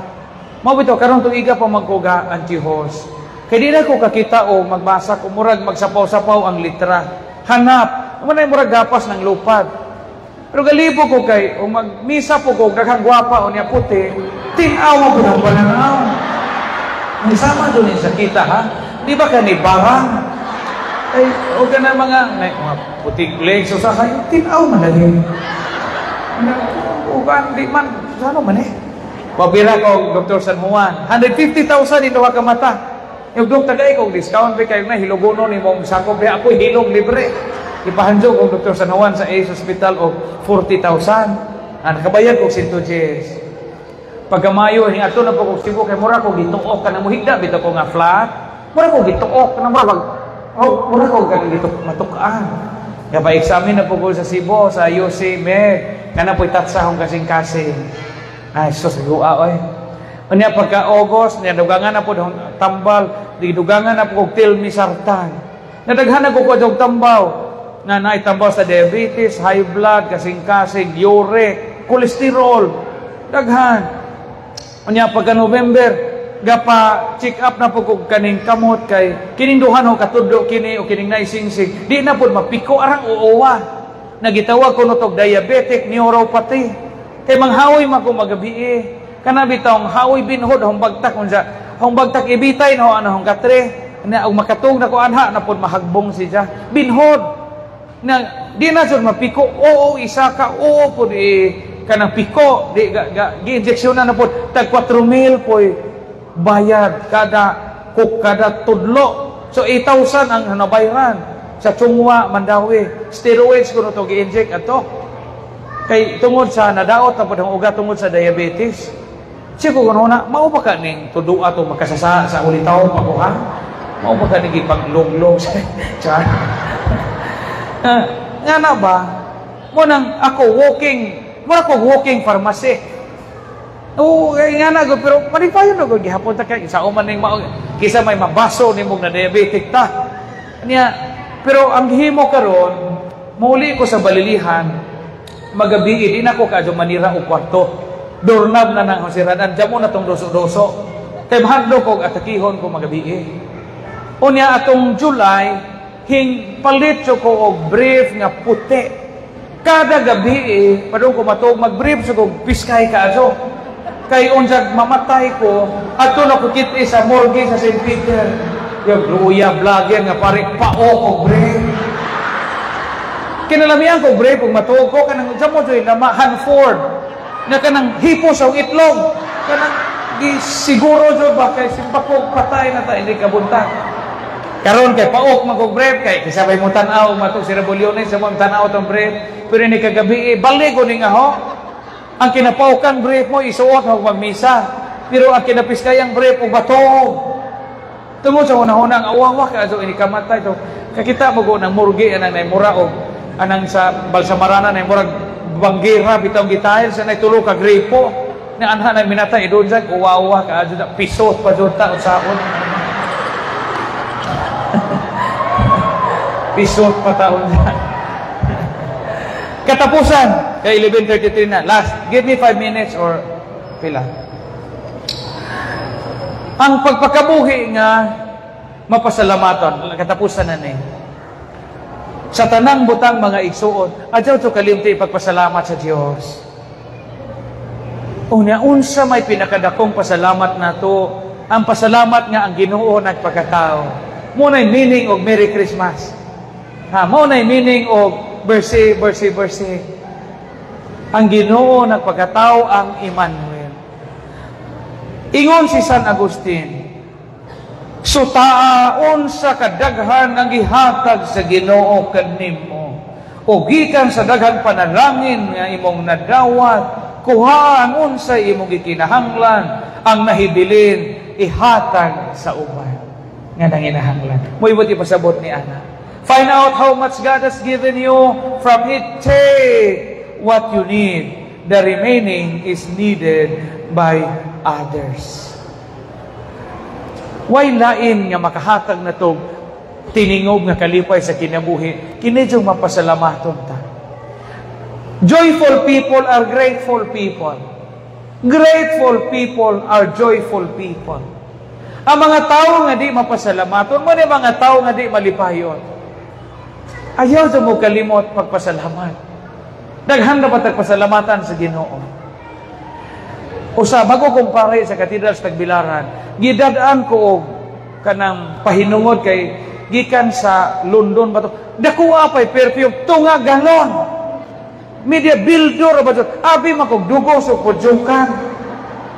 Speaker 1: Mao bitaw karon tuiga pa man ko ga antihos. Kay di na ko kakita o magbasa ko, murag magsapaw-sapaw ang litra. Hanap, man ay murag gapas ng lupad. Pero galibo ko kay o magmisa po ko daghang gwapa o niya puti, tin-aw mo po ng pananaw. May sama doon sa kita ha. Di ba kani barang? Ay, o ka na mga, may, mga puting legs o sa kayo, tin-aw man lagi. Ugan, di man, sano man eh. Pabira ko, Dr. San Juan, 150,000 ito ka mata. Yung doktor kay kong discount kayo na hilugono ni mong sakop ako hilog libre. Ipahandyo kong Dr. San Juan sa Ace Hospital og 40,000. Ah, nakabayad og 110. Pagkamayo, hing ato na po kong Cebu, kay mura ko gituok ka na muhigda, bitaw ko nga flat. Mura ko gituok na mura oh, mura ko ganang gituk matukaan. Nga pa-examine na po ko sa Cebu, sa UC Med. Kana po'y tatsa akong kasing-kasing. Ay, sus, guwa, oy. Unya pagka August, niya dugangan na po tambal, di dugangan na po kog telmisartan. Nadaghan na ko ko og tambaw. Nga naitambal sa diabetes, high blood, kasing-kasing, uric, cholesterol. Daghan. Unya pagka November, gapa check up na po kog kaning kamot kay kining duhan ho katudlo kini o kining naisingsing di na pod mapiko arang uuwa. Nagitawag ko no tog diabetic neuropathy kay manghaoy man ko magabi. Kana bitawng haoy binhod hong bagtak, unsa hong bagtak ibitay na ho ano hong katre na og makatug na ko anha na pod mahagbong siya binhod na di na jud mapiko. Oo, isa ka oo pod eh, kanang piko di ga, ga gi-injeksyonan na pod tag 4,000 poy bayad kada kuk kada tudlo, so 8,000 ang nabayran sa Chungwa, Mandaue. Steroids kuno to gi-inject ato kay tungod sa nadaot na pod ang ugat tungod sa diabetes. Siya ko kuno na mao ba ka ning tudua to makasasa sa ulitaw pa ko ha, mao ba ka ning gipaglog-log sa char. Nga na ba mo nang ako walking, mura ko walking pharmacy. Oo, kay nga na pero manipayon na ko gihapon ta kay sa uman ning mao kisa may mabaso nimong na diabetic ta. Niya, pero ang gihimo karon, mauli ko sa Balilihan, magabi di na ko kaadyo manira og kwarto. Doorknob na nang siradan, mo na tong doso-doso. Kay mahadlok og atakihon ko magabi. Unya atong July, hing palit ko og brief nga puti. Kada gabi eh, padung ko matuog mag-brief sa kog piskay kaadyo. Kay unsag mamatay ko, ato na ko kit sa morgue sa St. Peter. Yung luya vlogger nga pare pao og brief. Kinalamian ko brief ug matuog ko kanang sa mo joy na Hanford na kanang hipo sa itlog. Kanang gi siguro jud ba kay simpakog patay na ta hindi kabuntag. Karon kay paok man kog brief kay kisa bay mo tan-aw matug si Rebulyones sa mo tan-aw tong brief. Pero ni kagabi eh, balik ko ni nga ho. Ang kinapaukan brief mo isuot og magmisa. Pero ang kinapiskayang brief og bato. Tungod sa hunahuna ang awawa ka so ini kamatay to. Kakita mo go ng morgue anang nay mura og anang sa Balsamarana nay murag banggira bitaw gitayl sa nay tulo ka gripo. Na anha nay minatay idon sa uwawa ka adto pisot pa jud ta usaon. Pisot pa taon dyan. Katapusan, kay 11:33 na. Last, give me 5 minutes or pila. Ang pagpakabuhi nga mapasalamaton, katapusan na ni. Sa tanang butang mga igsuon, adyaw to kalimti ipagpasalamat sa Dios. Unya unsa may pinakadakong pasalamat nato? Ang pasalamat nga ang Ginoo nagpakatao. Mo nay meaning og Merry Christmas. Ha, mo nay meaning og verse, verse, verse. Ang Ginoo nagpakatao, ang Emmanuel. Ingon si San Agustin, "Sutaon sa kadaghan ang gihatag sa Ginoo kanimo. O gikan sa daghang panalangin nga imong nadawat, kuhaan unsay imong gikinahanglan, ang nahibilin ihatag sa uban nga nanginahanglan. Mo'y ipasabot ni ana. Find out how much God has given you. From it, take what you need. The remaining is needed by others. Way lain nga makahatag na to tiningob nga kalipay sa kinabuhi, kini yung mapasalamaton ta. Joyful people are grateful people. Grateful people are joyful people. Ang mga tao nga di mapasalamaton, mao ni mga tao nga di malipayon. Ayaw sa mo kalimot pagpasalamat. Daghan na ba pasalamatan sa Ginoo? Usa bago kong pare sa Katedral sa Tagbilaran, gidad-an ko og kanang pahinungod kay gikan sa London ba to. Dakuha pa'y perfume, tunga galon. Media builder ba to? Abi man kog dugos og pudyukan.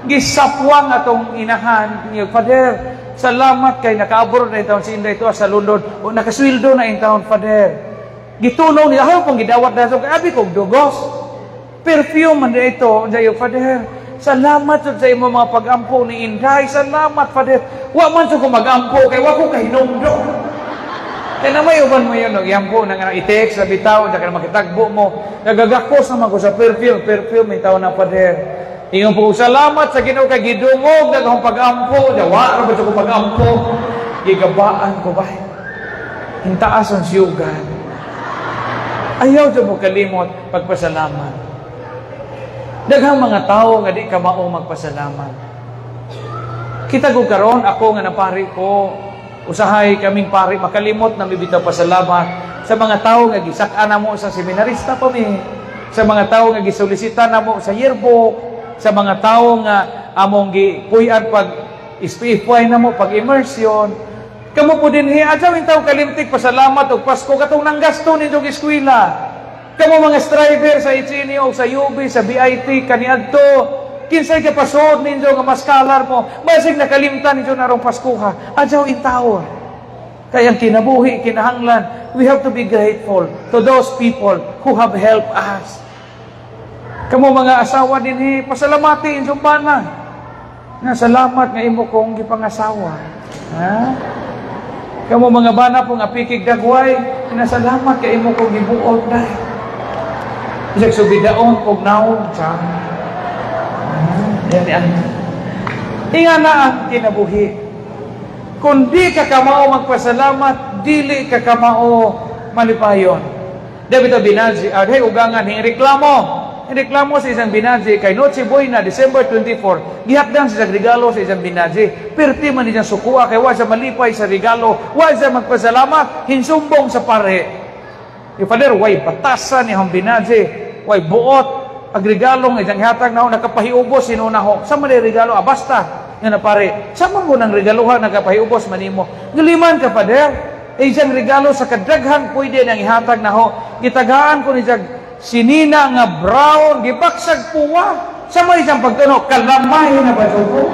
Speaker 1: Gisapwang atong inahan niyo, "Father, salamat kay nakaabot na taon si Inday to sa London. O nakasweldo na in taon, Father." Gitunaw niya, ayaw pong gidawat na kay abi kog dugos. Perfume man ito, jayo, "Father, salamat sa imo mga pag-ampo ni Inday. Salamat, Father. Wa man sa ko mag-ampo kay wa ko kahinumdom." Kaya na may uban mo yun, no, yampo na nga i-text sa bitaw, na ka makitagbo mo. Nagagakos naman ko sa perfume, perfume, may tao na, "Father. Ingon po, salamat sa Ginoo kay gidungog na akong pag-ampo." Wa ra ba ko pag-ampo? Gigabaan ko ba? Hintaas ang siyugan. Ayaw dyan mo kalimot pagpasalamat. Daghang mga tao nga di ka mao magpasalamat. Kita ko karon, ako nga napari ko, usahay kaming pari makalimot na mibitaw pasalamat sa mga tao nga gisak-an namo sa seminarista pa mi, sa mga tao nga gisolisita namo sa yearbook, sa mga tao nga among gipuy-an pag SPFY namo pag immersion. Kamo po din adlaw in tao kalimtik pasalamat og Pasko katong nanggasto ninyo og eskwela. Kamo mga striver sa HNU, sa UB, sa BIT kaniadto, kinsay kapasod ninyo nga mas scholar mo, basig nakalimtan ninyo narong Paskuha. Adyaw in taon. Kaya ang kinabuhi, kinahanglan, we have to be grateful to those people who have helped us. Kamo mga asawa din, pasalamati inyong bana. Nga salamat nga imo kong gipangasawa. Ha? Kamo mga bana po nga pikig dagway, nga salamat kay imo kong gibuot dai. Bisag subidaon kog naong tiyan. Ah, yan yan. Inga na ang kinabuhi. Kung di ka kamao magpasalamat, dili ka kamao malipayon. David binaji, ah, hey, ugangan, hing reklamo. Hing reklamo sa isang binaji, kay Noche Buena, December 24, gihapdan sa regalo sa isang binaji. Perti man niyang sukua, kay wa siya malipay sa regalo, wa siya magpasalamat, hinsumbong sa pare. Yung father, way batasan ni hong binaji, way buot, ag regalong isang hatag na ho, nakapahiubos, sinunaho. Sa man regalo, ah, basta, nga na pare, sa man mo nang regaluhan, nakapahiubos manimo. Galiman ka, father, eh, isang regalo sa kadaghan pwede nang ihatag na ho. Gitagaan ko ni sinina nga brown, gibaksag puwa. Sa may isang pagtuno, kalamay na ba ko?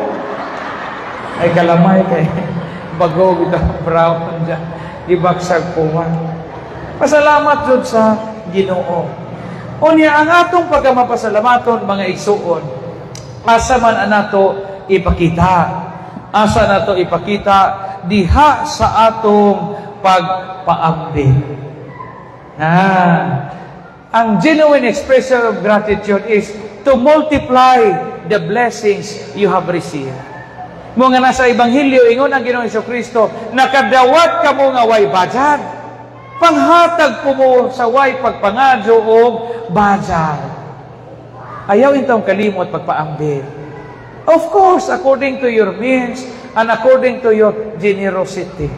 Speaker 1: Ay kalamay kay bago bitaw brown dyan. Gibaksag puwa. Pasalamat jud sa Ginoo. Unya ang atong pagkamapasalamaton, mga igsuon, asa man anato ipakita? Asa nato ipakita? Diha sa atong pagpaambi. Ah, ang genuine expression of gratitude is to multiply the blessings you have received. Mo nga nasa Ebanghelyo, ingon ang Ginoong Kristo, "Nakadawat kamo nga way badyar. Panghatag po mo sa way pagpangadyo og badyar." Ayaw intawong kalimot pagpaambi. Of course, according to your means and according to your generosity.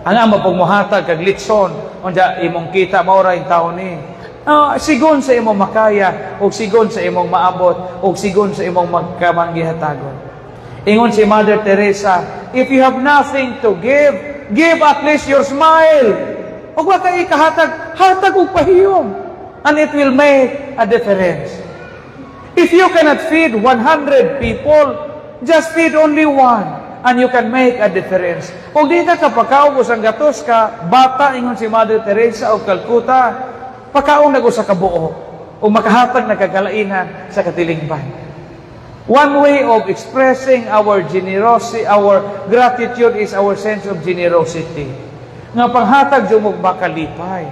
Speaker 1: Ang ama pag muhatag kag litson, unja imong kita maura in taon ni. Sigon sa imong makaya, o sigon sa imong maabot, o sigon sa imong magkamanggihatagon. Ingon si Mother Teresa, "If you have nothing to give, give at least your smile." Ug wa kay ikahatag, hatag og pahiyom. And it will make a difference. If you cannot feed 100 people, just feed only one and you can make a difference. Kung di ka kapakaubos ang gatos ka, bata, ingon si Mother Teresa of Calcutta, Pakaon na sa kabuo o makahatag na kagalainan sa katilingban. One way of expressing our generosity, our gratitude, is our sense of generosity. Nga panghatag jud mo makalipay.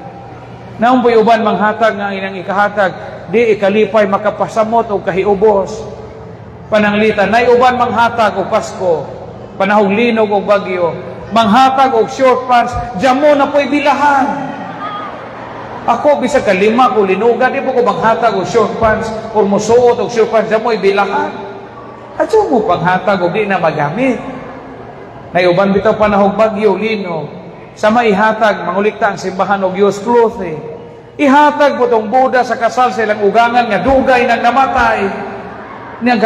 Speaker 1: Naong uban manghatag nga ang ilang ikahatag, di ikalipay, makapasamot o kahiubos. Pananglitan, nay uban manghatag og Pasko, panahong linog og bagyo, manghatag og short pants, jamo na po'y bilahan. Ako, bisag kalima ko linugan, di po ko manghatag og short pants or musuot og short pants, jamo'y bilahan. Adyo mo panghatag og di na magamit. Nay uban bitaw panahong bagyo, linog, sama ihatag, mangulikta ang simbahan og used clothing. Ihatag po tong boda sa kasal sa ilang ugangan nga dugay nang namatay. Niya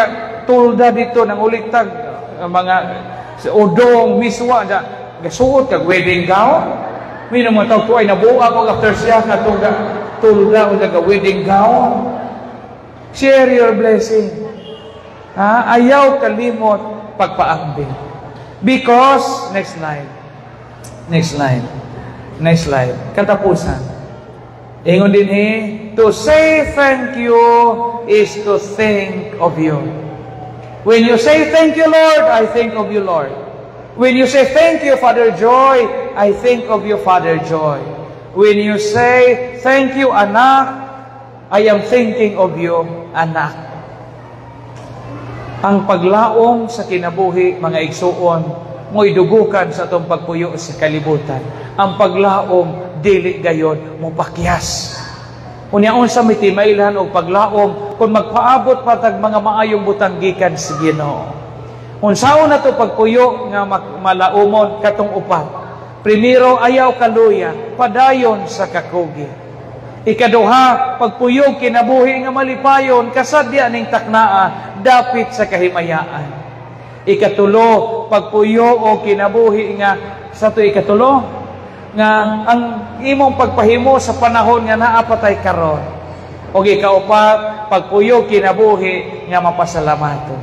Speaker 1: tulda dito nang uliktag mga udong miswa da gasuot kag wedding gown. May mga tao ay nabuang og after siya nga tulda o naga wedding gown. Share your blessing. Ha? Ayaw kalimot pagpaambit. Because, next slide. Next slide. Next slide. Katapusan. Ingon din eh, to say thank you is to think of you. When you say thank you, Lord, I think of you, Lord. When you say thank you, Father Joy, I think of you, Father Joy. When you say thank you, anak, I am thinking of you, anak. Ang paglaom sa kinabuhi, mga igsuon, mo'y dugukan sa atong pagpuyo sa kalibutan. Ang paglaom, dili gayon mo pakyas. Unya, unsa may timailhan og paglaom kung magpaabot pa tag mga maayong butang gikan sa Ginoo? Unsaon na to pagpuyo nga malaumon? Katong upat. Primero, ayaw kaluya, padayon sa kakugi. Ikaduha, pagpuyog kinabuhi nga malipayon, kasadya ning taknaa, dapit sa kahimayaan. Ikatulo, pagpuyo o kinabuhi nga sa to ikatulo nga ang imong pagpahimo sa panahon nga naa patay karon. Og ikaupat, pagpuyo kinabuhi nga mapasalamaton.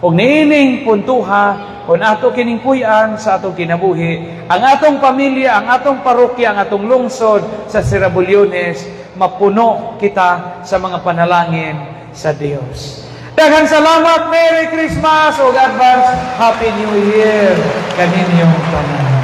Speaker 1: Og niining puntuha, kung ato kining puy-an sa atong kinabuhi, ang atong pamilya, ang atong parokya, ang atong lungsod sa Sirabulones, mapuno kita sa mga panalangin sa Dios. Daghang salamat, Merry Christmas ug advance Happy New Year kaninyong tanan.